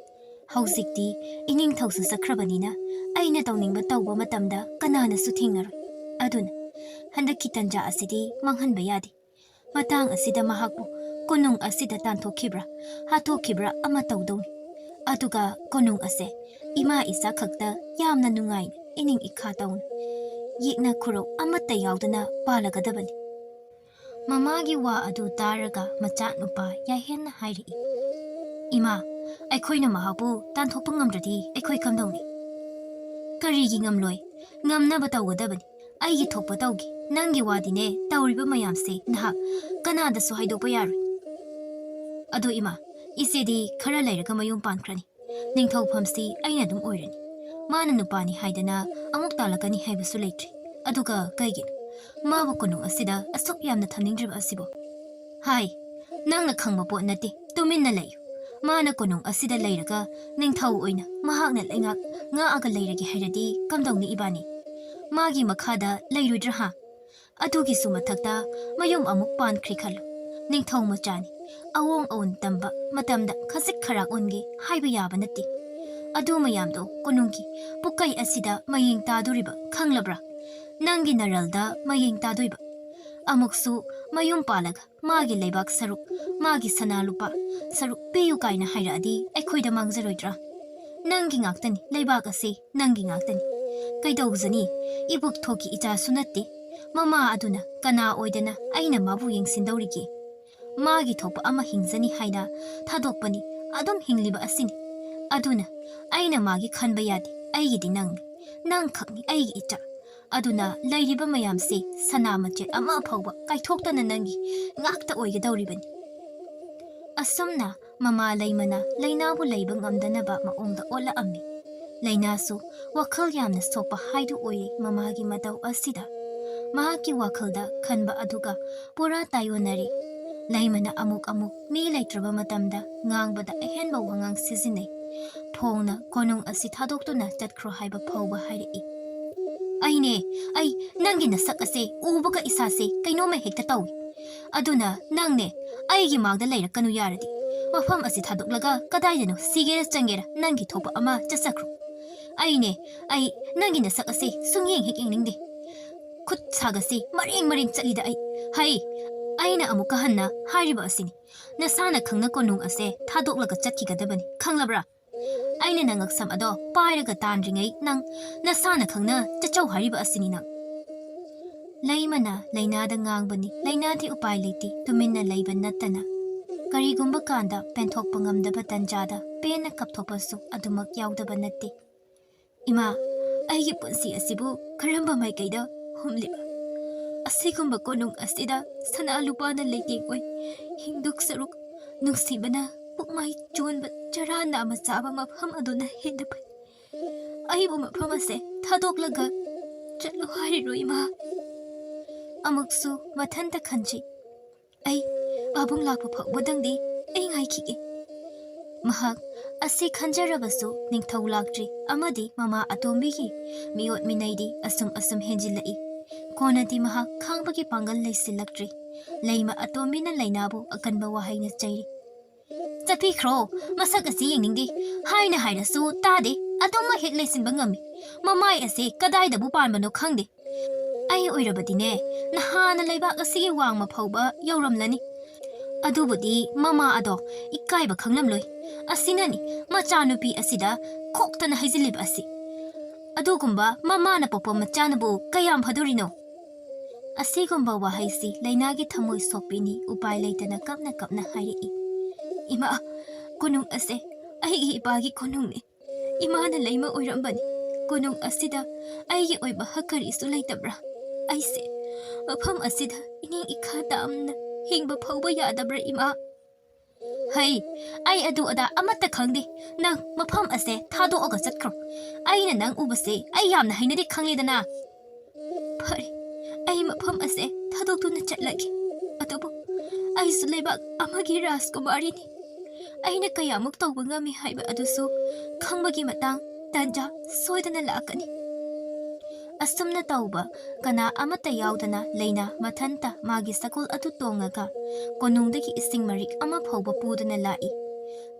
ꯍꯧꯖꯤꯛꯇꯤ ꯏꯅꯤꯡꯊꯧꯁꯨ ꯆꯠꯈ꯭ꯔꯕꯅꯤꯅ ꯑꯩꯅ ꯇꯧꯅꯤꯡꯕ ꯇꯧꯕ ꯃꯇꯝꯗ ꯀꯅꯥꯅꯁꯨ ꯊꯤꯡꯉꯔꯣꯏ꯫ ꯑꯗꯨꯅ ꯍꯟꯗꯛꯀꯤ ꯇꯟꯖꯥ ꯑꯁꯤꯗꯤ ꯃꯥꯡꯍꯟꯕ ꯌꯥꯗꯦ꯫ ꯃꯇꯥꯡ ꯑꯁꯤꯗ ꯃꯍꯥꯛꯄꯨ ꯀꯣꯅꯨꯡ ꯑꯁꯤꯗ ꯇꯥꯟꯊꯣꯛꯈꯤꯕ꯭ꯔꯥ, ꯍꯥꯠꯇꯣꯛꯈꯤꯕ꯭ꯔꯥ ꯑꯃ ꯇꯧꯗꯧꯅꯤ꯫ ꯑꯗꯨꯒ ꯀꯣꯅꯨꯡ ꯑꯁꯦ ꯏꯃꯥ ꯏꯆꯥ ꯈꯛꯇ ꯌꯥꯝꯅ ꯅꯨꯡꯉꯥꯏꯅ ꯏꯅꯤꯡ ꯏꯈꯥ ꯇꯧꯅ ꯌꯦꯛꯅ ꯈꯨꯔꯧ ꯑꯃꯠꯇ ꯌꯥꯎꯗꯅ ꯄꯥꯜꯂꯒꯗꯕꯅꯤ꯫ ꯃꯃꯥꯒꯤ ꯋꯥ ꯑꯗꯨ ꯇꯥꯔꯒ ꯃꯆꯥꯅꯨꯄꯥ ꯌꯥꯏꯍꯦꯟꯅ ꯍꯥꯏꯔꯛꯏ, "ꯏꯃꯥ, ꯑꯩꯈꯣꯏꯅ ꯃꯍꯥꯛꯄꯨ ꯇꯥꯟꯊꯣꯛꯄ ꯉꯝꯗ꯭ꯔꯗꯤ ꯑꯩꯈꯣꯏ ꯀꯝꯗꯧꯅꯤ?" "ꯀꯔꯤꯒꯤ ꯉꯝꯂꯣꯏ? ꯉꯝꯅꯕ ꯇꯧꯒꯗꯕꯅꯤ꯫ ꯑꯩꯒꯤ ꯊꯣꯛꯄ ꯇꯧꯒꯦ꯫ ꯅꯪꯒꯤ ꯋꯥꯗꯤꯅꯦ, ꯇꯧꯔꯤꯕ ꯃꯌꯥꯝꯁꯦ ꯅꯍꯥꯛ ꯀꯅꯥꯗꯁꯨ ꯍꯥꯏꯗꯣꯛꯄ ꯌꯥꯔꯣꯏ꯫ ꯑꯗꯣ ꯏꯃꯥ, ꯏꯆꯦꯗꯤ ꯈꯔ ꯂꯩꯔꯒ ꯃꯌꯨꯝ ꯄꯥꯟꯈ꯭ꯔꯅꯤ꯫ ꯅꯤꯡꯊꯧꯐꯝꯁꯤ ꯑꯩꯅ ꯑꯗꯨꯝ ꯑꯣꯏꯔꯅꯤ꯫ ꯃꯥꯅ ꯅꯨꯄꯥꯅꯤ ꯍꯥꯏꯗꯅ ꯑꯃꯨꯛ ꯇꯥꯜꯂꯛꯀꯅꯤ ꯍꯥꯏꯕꯁꯨ ꯂꯩꯇ꯭ꯔꯤ꯫ ꯑꯗꯨꯒ ꯀꯩꯒꯤꯅꯣ ꯃꯥꯕꯨ ꯀꯣꯅꯨꯡ ꯑꯁꯤꯗ ꯑꯁꯨꯛ ꯌꯥꯝꯅ ꯊꯝꯅꯤꯡꯗ꯭ꯔꯤꯕ ꯑꯁꯤꯕꯣ?" "ꯍꯥꯏ, ꯅꯪꯅ ꯈꯪꯕ ꯄꯣꯠ ꯅꯠꯇꯦ, ꯇꯨꯃꯤꯟꯅ ꯂꯩꯌꯨ꯫ ꯃꯥꯅ ꯀꯣꯅꯨꯡ ꯑꯁꯤꯗ ꯂꯩꯔꯒ ꯅꯤꯡꯊꯧ ꯑꯣꯏꯅ ꯃꯍꯥꯛꯅ ꯂꯩꯉꯥꯛ ꯉꯥꯛꯑꯒ ꯂꯩꯔꯒꯦ ꯍꯥꯏꯔꯗꯤ ꯀꯝꯗꯧꯅꯤ ꯏꯕꯥꯅꯤ? ꯃꯥꯒꯤ ꯃꯈꯥꯗ ꯂꯩꯔꯣꯏꯗ꯭ꯔꯥ ꯍꯥ? ꯑꯗꯨꯒꯤꯁꯨ ꯃꯊꯛꯇ ꯃꯌꯨꯝ ꯑꯃꯨꯛ ꯄꯥꯟꯈ꯭ꯔꯦ ꯈꯜꯂꯨ꯫ ꯅꯤꯡꯊꯧ ꯃꯆꯥꯅꯤ꯫ ꯑꯑꯣꯡ ꯑꯑꯣꯟ ꯇꯝꯕ ꯃꯇꯝꯗ ꯈꯖꯤꯛ ꯈꯔꯥꯛ ꯑꯣꯟꯒꯦ ꯍꯥꯏꯕ ꯌꯥꯕ ꯅꯠꯇꯦ꯫ ꯑꯗꯨ ꯃꯌꯥꯝꯗꯣ ꯀꯣꯅꯨꯡꯒꯤ ꯄꯨꯀꯩ ꯑꯁꯤꯗ ꯃꯌꯦꯡ ꯇꯥꯗꯣꯔꯤꯕ ꯈꯪꯂꯕ꯭ꯔꯥ? ꯅꯪꯒꯤ ꯅꯔꯜꯗ ꯃꯌꯦꯡ ꯇꯥꯗꯣꯏꯕ꯫ ꯑꯃꯨꯛꯁꯨ ꯃꯌꯨꯝ ꯄꯥꯜꯂꯒ ꯃꯥꯒꯤ ꯂꯩꯕꯥꯛ ꯁꯔꯨꯛ, ꯃꯥꯒꯤ ꯁꯅꯥ ꯂꯨꯄꯥ ꯁꯔꯨꯛ ꯄꯤꯌꯨ ꯀꯥꯏꯅ ꯍꯥꯏꯔꯛꯑꯗꯤ ꯑꯩꯈꯣꯏꯗ ꯃꯥꯡꯖꯔꯣꯏꯗ꯭ꯔꯥ? ꯅꯪꯒꯤ ꯉꯥꯛꯇꯅꯤ, ꯂꯩꯕꯥꯛ ꯑꯁꯤ ꯅꯪꯒꯤ ꯉꯥꯛꯇꯅꯤ꯫ ꯀꯩꯗꯧꯖꯅꯤ? ꯏꯕꯨꯛ ꯊꯣꯛꯀꯤ ꯏꯆꯥꯁꯨ ꯅꯠꯇꯦ꯫ ꯃꯃꯥ ꯑꯗꯨꯅ ꯀꯅꯥ ꯑꯣꯏꯗꯅ ꯑꯩꯅ ꯃꯥꯕꯨ ꯌꯦꯡꯁꯤꯟꯗꯧꯔꯤꯒꯦ? ꯃꯥꯒꯤ ꯊꯣꯛꯄ ꯑꯃ ꯍꯤꯡꯖꯅꯤ ꯍꯥꯏꯅ ꯊꯥꯗꯣꯛꯄꯅꯤ꯫ ꯑꯗꯨꯝ ꯍꯤꯡꯂꯤꯕ ꯑꯁꯤꯅꯤ꯫ ꯑꯗꯨꯅ ꯑꯩꯅ ꯃꯥꯒꯤ ꯈꯟꯕ ꯌꯥꯗꯦ꯫ ꯑꯩꯒꯤꯗꯤ ꯅꯪꯅꯤ꯫ ꯅꯪꯈꯛꯅꯤ ꯑꯩꯒꯤ ꯏꯆꯥ꯫ ꯑꯗꯨꯅ ꯂꯩꯔꯤꯕ ꯃꯌꯥꯝꯁꯦ ꯁꯅꯥ ꯃꯆꯦꯠ ꯑꯃ ꯐꯥꯎꯕ ꯀꯥꯏꯊꯣꯛꯇꯅ ꯅꯪꯒꯤ ꯉꯥꯛꯇ ꯑꯣꯏꯒꯗꯧꯔꯤꯕꯅꯤ꯫" ꯑꯁꯨꯝꯅ ꯃꯃꯥ ꯂꯩꯃꯅ ꯂꯩꯅꯥꯕꯨ ꯂꯩꯕ ꯉꯝꯗꯅꯕ ꯃꯑꯣꯡꯗ ꯑꯣꯜꯂꯛꯑꯝꯃꯤ꯫ ꯂꯩꯅꯥꯁꯨ ꯋꯥꯈꯜ ꯌꯥꯝꯅ ꯁꯣꯛꯄ ꯍꯥꯏꯗꯨ ꯑꯣꯏꯔꯦ ꯃꯃꯥꯒꯤ ꯃꯇꯧ ꯑꯁꯤꯗ꯫ ꯃꯍꯥꯛꯀꯤ ꯋꯥꯈꯜꯗ ꯈꯟꯕ ꯑꯗꯨꯒ ꯄꯨꯔꯥ ꯇꯥꯏꯑꯣꯟꯅꯔꯦ꯫ ꯂꯩꯃꯅ ꯑꯃꯨꯛ ꯑꯃꯨꯛ ꯃꯤ ꯂꯩꯇ꯭ꯔꯕ ꯃꯇꯝꯗ ꯉꯥꯡꯕꯗ ꯑꯍꯦꯟꯕ ꯋꯥꯉꯥꯡ ꯁꯤꯖꯤꯟꯅꯩ꯫ ꯐꯣꯡꯅ ꯀꯣꯅꯨꯡ ꯑꯁꯤ ꯊꯥꯗꯣꯛꯇꯨꯅ ꯆꯠꯈ꯭ꯔꯣ ꯍꯥꯏꯕ ꯐꯥꯎꯕ ꯍꯥꯏꯔꯛꯏ꯫ "ꯑꯩꯅꯦ, ꯑꯩ ꯅꯪꯒꯤ ꯅꯁꯛ ꯑꯁꯦ ꯎꯕꯒ ꯏꯁꯥꯁꯦ ꯀꯩꯅꯣꯝꯃ ꯍꯦꯛꯇ ꯇꯧꯏ꯫ ꯑꯗꯨꯅ ꯅꯪꯅꯦ, ꯑꯩꯒꯤ ꯃꯥꯡꯗ ꯂꯩꯔꯛꯀꯅꯨ ꯌꯥꯔꯗꯤ꯫ ꯃꯐꯝ ꯑꯁꯤ ꯊꯥꯗꯣꯛꯂꯒ ꯀꯗꯥꯏꯗꯅꯣ ꯁꯤꯒꯦꯔꯥ ꯆꯪꯒꯦꯔꯥ ꯅꯪꯒꯤ ꯊꯣꯛꯄ ꯑꯃ ꯆꯠꯆꯈ꯭ꯔꯣ꯫ ꯑꯩꯅꯦ, ꯑꯩ ꯅꯪꯒꯤ ꯅꯁꯛ ꯑꯁꯦ ꯁꯨꯡꯌꯦꯡ ꯍꯦꯛ ꯌꯦꯡꯅꯤꯡꯗꯦ꯫ ꯈꯨꯠ ꯁꯥꯒꯁꯤ ꯃꯔꯦꯡ ꯃꯔꯦꯡ ꯆꯠꯂꯤꯗ ꯑꯩ꯫ ꯍꯩ, ꯑꯩꯅ ꯑꯃꯨꯛꯀ ꯍꯟꯅ ꯍꯥꯏꯔꯤꯕ ꯑꯁꯤꯅꯤ꯫ ꯅꯁꯥꯅ ꯈꯪꯅ ꯀꯣꯅꯨꯡ ꯑꯁꯦ ꯊꯥꯗꯣꯛꯂꯒ ꯆꯠꯈꯤꯒꯗꯕꯅꯤ, ꯈꯪꯂꯕ꯭ꯔꯥ? ꯑꯩꯅ ꯅꯉꯛꯁꯝ ꯑꯗꯣ ꯄꯥꯏꯔꯒ ꯇꯥꯟꯗ꯭ꯔꯤꯉꯩ ꯅꯪ ꯅꯁꯥꯅ ꯈꯪꯅ ꯆꯠꯆꯧ ꯍꯥꯏꯔꯤꯕ ꯑꯁꯤꯅꯤ ꯅꯪ꯫" ꯂꯩꯃꯅ ꯂꯩꯅꯥꯗ ꯉꯥꯡꯕꯅꯤ, ꯂꯩꯅꯥꯗꯤ ꯎꯄꯥꯏ ꯂꯩꯇꯦ, ꯇꯨꯃꯤꯟꯅ ꯂꯩꯕ ꯅꯠꯇꯅ꯫ ꯀꯔꯤꯒꯨꯝꯕ ꯀꯥꯟꯗ ꯄꯦꯟꯊꯣꯛꯄ ꯉꯝꯗꯕ ꯇꯟꯖꯥꯗ ꯄꯦꯟꯅ ꯀꯞꯊꯣꯛꯄꯁꯨ ꯑꯗꯨꯃꯛ ꯌꯥꯎꯗꯕ ꯅꯠꯇꯦ꯫ "ꯏꯃꯥ, ꯑꯩꯒꯤ ꯄꯨꯟꯁꯤ ꯑꯁꯤꯕꯨ ꯀꯔꯝꯕ ꯃꯥꯏꯀꯩꯗ ꯍꯨꯝꯂꯤꯕ? ꯑꯁꯤꯒꯨꯝꯕ ꯀꯣꯅꯨꯡ ꯑꯁꯤꯗ ꯁꯅꯥ ꯂꯨꯄꯥꯅ ꯂꯩꯇꯦꯡ ꯑꯣꯏ ꯍꯤꯡꯗꯣꯛ ꯁꯔꯨꯛ, ꯅꯨꯡꯁꯤꯕꯅ ꯄꯨꯛꯃꯥꯏ ꯆꯣꯟꯕ ꯆꯔꯥ ꯅꯥꯝꯃ ꯆꯥꯕ ꯃꯐꯝ ꯑꯗꯨꯅ ꯍꯦꯟꯅ ꯐꯩ꯫ ꯑꯩꯕꯨ ꯃꯐꯝ ꯑꯁꯦ ꯊꯥꯗꯣꯛꯂꯒ ꯆꯠꯂꯨ ꯍꯥꯏꯔꯤꯔꯣ, ꯏꯃꯥ?" ꯑꯃꯨꯛꯁꯨ ꯃꯊꯟꯇ ꯈꯟꯖꯩ꯫ "ꯑꯩ ꯄꯥꯕꯨꯡ ꯂꯥꯛꯄ ꯐꯥꯎꯕꯗꯪꯗꯤ ꯑꯩ ꯉꯥꯏꯈꯤꯒꯦ꯫" ꯃꯍꯥꯛ ꯑꯁꯤ ꯈꯟꯖꯔꯕꯁꯨ ꯅꯤꯡꯊꯧ ꯂꯥꯛꯇ꯭ꯔꯤ ꯑꯃꯗꯤ ꯃꯃꯥ ꯑꯇꯣꯝꯕꯤꯒꯤ ꯃꯤꯑꯣꯠ ꯃꯤꯅꯩꯗꯤ ꯑꯁꯨꯝ ꯑꯁꯨꯝ ꯍꯦꯟꯖꯤꯜꯂꯛꯏ꯫ ꯀꯣꯟꯅꯗꯤ ꯃꯍꯥꯛ ꯈꯥꯡꯕꯒꯤ ꯄꯥꯡꯒꯜ ꯂꯩꯁꯤꯜꯂꯛꯇ꯭ꯔꯤ꯫ ꯂꯩꯃ ꯑꯇꯣꯝꯕꯤꯅ ꯂꯩꯅꯥꯕꯨ ꯑꯀꯟꯕ ꯋꯥꯍꯩꯅ ꯆꯩꯔꯤ꯫ "ꯆꯠꯄꯤꯈ꯭ꯔꯣ, ꯃꯁꯛ ꯑꯁꯤ ꯌꯦꯡꯅꯤꯡꯗꯦ꯫ ꯍꯥꯏꯅ ꯍꯥꯏꯔꯁꯨ ꯇꯥꯗꯦ, ꯑꯗꯨꯃꯛ ꯍꯦꯛ ꯂꯩꯁꯤꯟꯕ ꯉꯝꯃꯤ꯫ ꯃꯃꯥꯏ ꯑꯁꯤ ꯀꯗꯥꯏꯗꯕꯨ ꯄꯥꯟꯕꯅꯣ ꯈꯪꯗꯦ꯫ ꯑꯩ ꯑꯣꯏꯔꯕꯗꯤꯅꯦ, ꯅꯍꯥꯟꯅ ꯂꯩꯕꯥꯛ ꯑꯁꯤꯒꯤ ꯋꯥꯡꯃ ꯐꯥꯎꯕ ꯌꯧꯔꯝꯂꯅꯤ꯫" ꯑꯗꯨꯕꯨꯗꯤ ꯃꯃꯥ ꯑꯗꯣ ꯏꯀꯥꯏꯕ ꯈꯪꯂꯝꯂꯣꯏ꯫ ꯑꯁꯤꯅꯅꯤ ꯃꯆꯥꯅꯨꯄꯤ ꯑꯁꯤꯗ ꯈꯣꯛꯇꯅ ꯍꯩꯖꯤꯜꯂꯤꯕ ꯑꯁꯤ꯫ ꯑꯗꯨꯒꯨꯝꯕ ꯃꯃꯥꯅ ꯄꯣꯛꯄ ꯃꯆꯥꯅꯕꯨ ꯀꯌꯥꯝ ꯐꯗꯣꯔꯤꯅꯣ? ꯑꯁꯤꯒꯨꯝꯕ ꯋꯥꯍꯩꯁꯤ ꯂꯩꯅꯥꯒꯤ ꯊꯃꯣꯏ ꯁꯣꯛꯄꯤꯅꯤ ꯎꯄꯥꯏ ꯂꯩꯇꯅ ꯀꯞꯅ ꯀꯞꯅ ꯍꯥꯏꯔꯛꯏ꯫ "ꯏꯃꯥ, ꯀꯣꯅꯨꯡ ꯑꯁꯦ ꯑꯩꯒꯤ ꯏꯄꯥꯒꯤ ꯀꯣꯅꯨꯡꯅꯤ꯫ ꯏꯃꯥꯅ ꯂꯩꯃ ꯑꯣꯏꯔꯝꯕꯅꯤ꯫ ꯀꯣꯅꯨꯡ ꯑꯁꯤꯗ ꯑꯩꯒꯤ ꯑꯣꯏꯕ ꯍꯛ ꯀꯔꯤꯁꯨ ꯂꯩꯇꯕ꯭ꯔꯥ? ꯑꯩꯁꯦ ꯃꯐꯝ ꯑꯁꯤꯗ ꯏꯅꯤꯡ ꯏꯈꯥ ꯇꯥꯝꯅ ꯍꯤꯡꯕ ꯐꯥꯎꯕ ꯌꯥꯗꯕ꯭ꯔꯥ, ꯏꯃꯥ?" "ꯍꯩ, ꯑꯩ ꯑꯗꯨ ꯑꯗꯥ ꯑꯃꯠꯇ ꯈꯪꯗꯦ꯫ ꯅꯪ ꯃꯐꯝ ꯑꯁꯦ ꯊꯥꯗꯣꯛꯑꯒ ꯆꯠꯈ꯭ꯔꯣ꯫ ꯑꯩꯅ ꯅꯪ ꯎꯕꯁꯦ ꯑꯩ ꯌꯥꯝꯅ ꯍꯩꯅꯗꯦ, ꯈꯪꯂꯦꯗꯅ?" "ꯐꯔꯦ, ꯑꯩ ꯃꯐꯝ ꯑꯁꯦ ꯊꯥꯗꯣꯛꯇꯨꯅ ꯆꯠꯂꯒꯦ꯫ ꯑꯗꯨꯕꯨ ꯑꯩꯁꯨ ꯂꯩꯕꯥꯛ ꯑꯃꯒꯤ ꯔꯥꯖꯀꯨꯃꯥꯔꯤꯅꯤ꯫ ꯑꯩꯅ ꯀꯌꯥꯃꯨꯛ ꯇꯧꯕ ꯉꯝꯃꯤ ꯍꯥꯏꯕ ꯑꯗꯨꯁꯨ ꯈꯪꯕꯒꯤ ꯃꯇꯥꯡ ꯇꯥꯟꯖꯥ ꯁꯣꯏꯗꯅ ꯂꯥꯛꯀꯅꯤ꯫" ꯑꯁꯨꯝꯅ ꯇꯧꯕ ꯀꯅꯥ ꯑꯃꯠꯇ ꯌꯥꯎꯗꯅ ꯂꯩꯅꯥ ꯃꯊꯟꯇ ꯃꯥꯒꯤ ꯁꯒꯣꯜ ꯑꯗꯨ ꯇꯣꯡꯉꯒ ꯀꯣꯅꯨꯡꯗꯒꯤ ꯏꯁꯤꯡ ꯃꯔꯤꯛ ꯑꯃ ꯐꯥꯎꯕ ꯄꯨꯗꯨꯅ ꯂꯥꯛꯏ꯫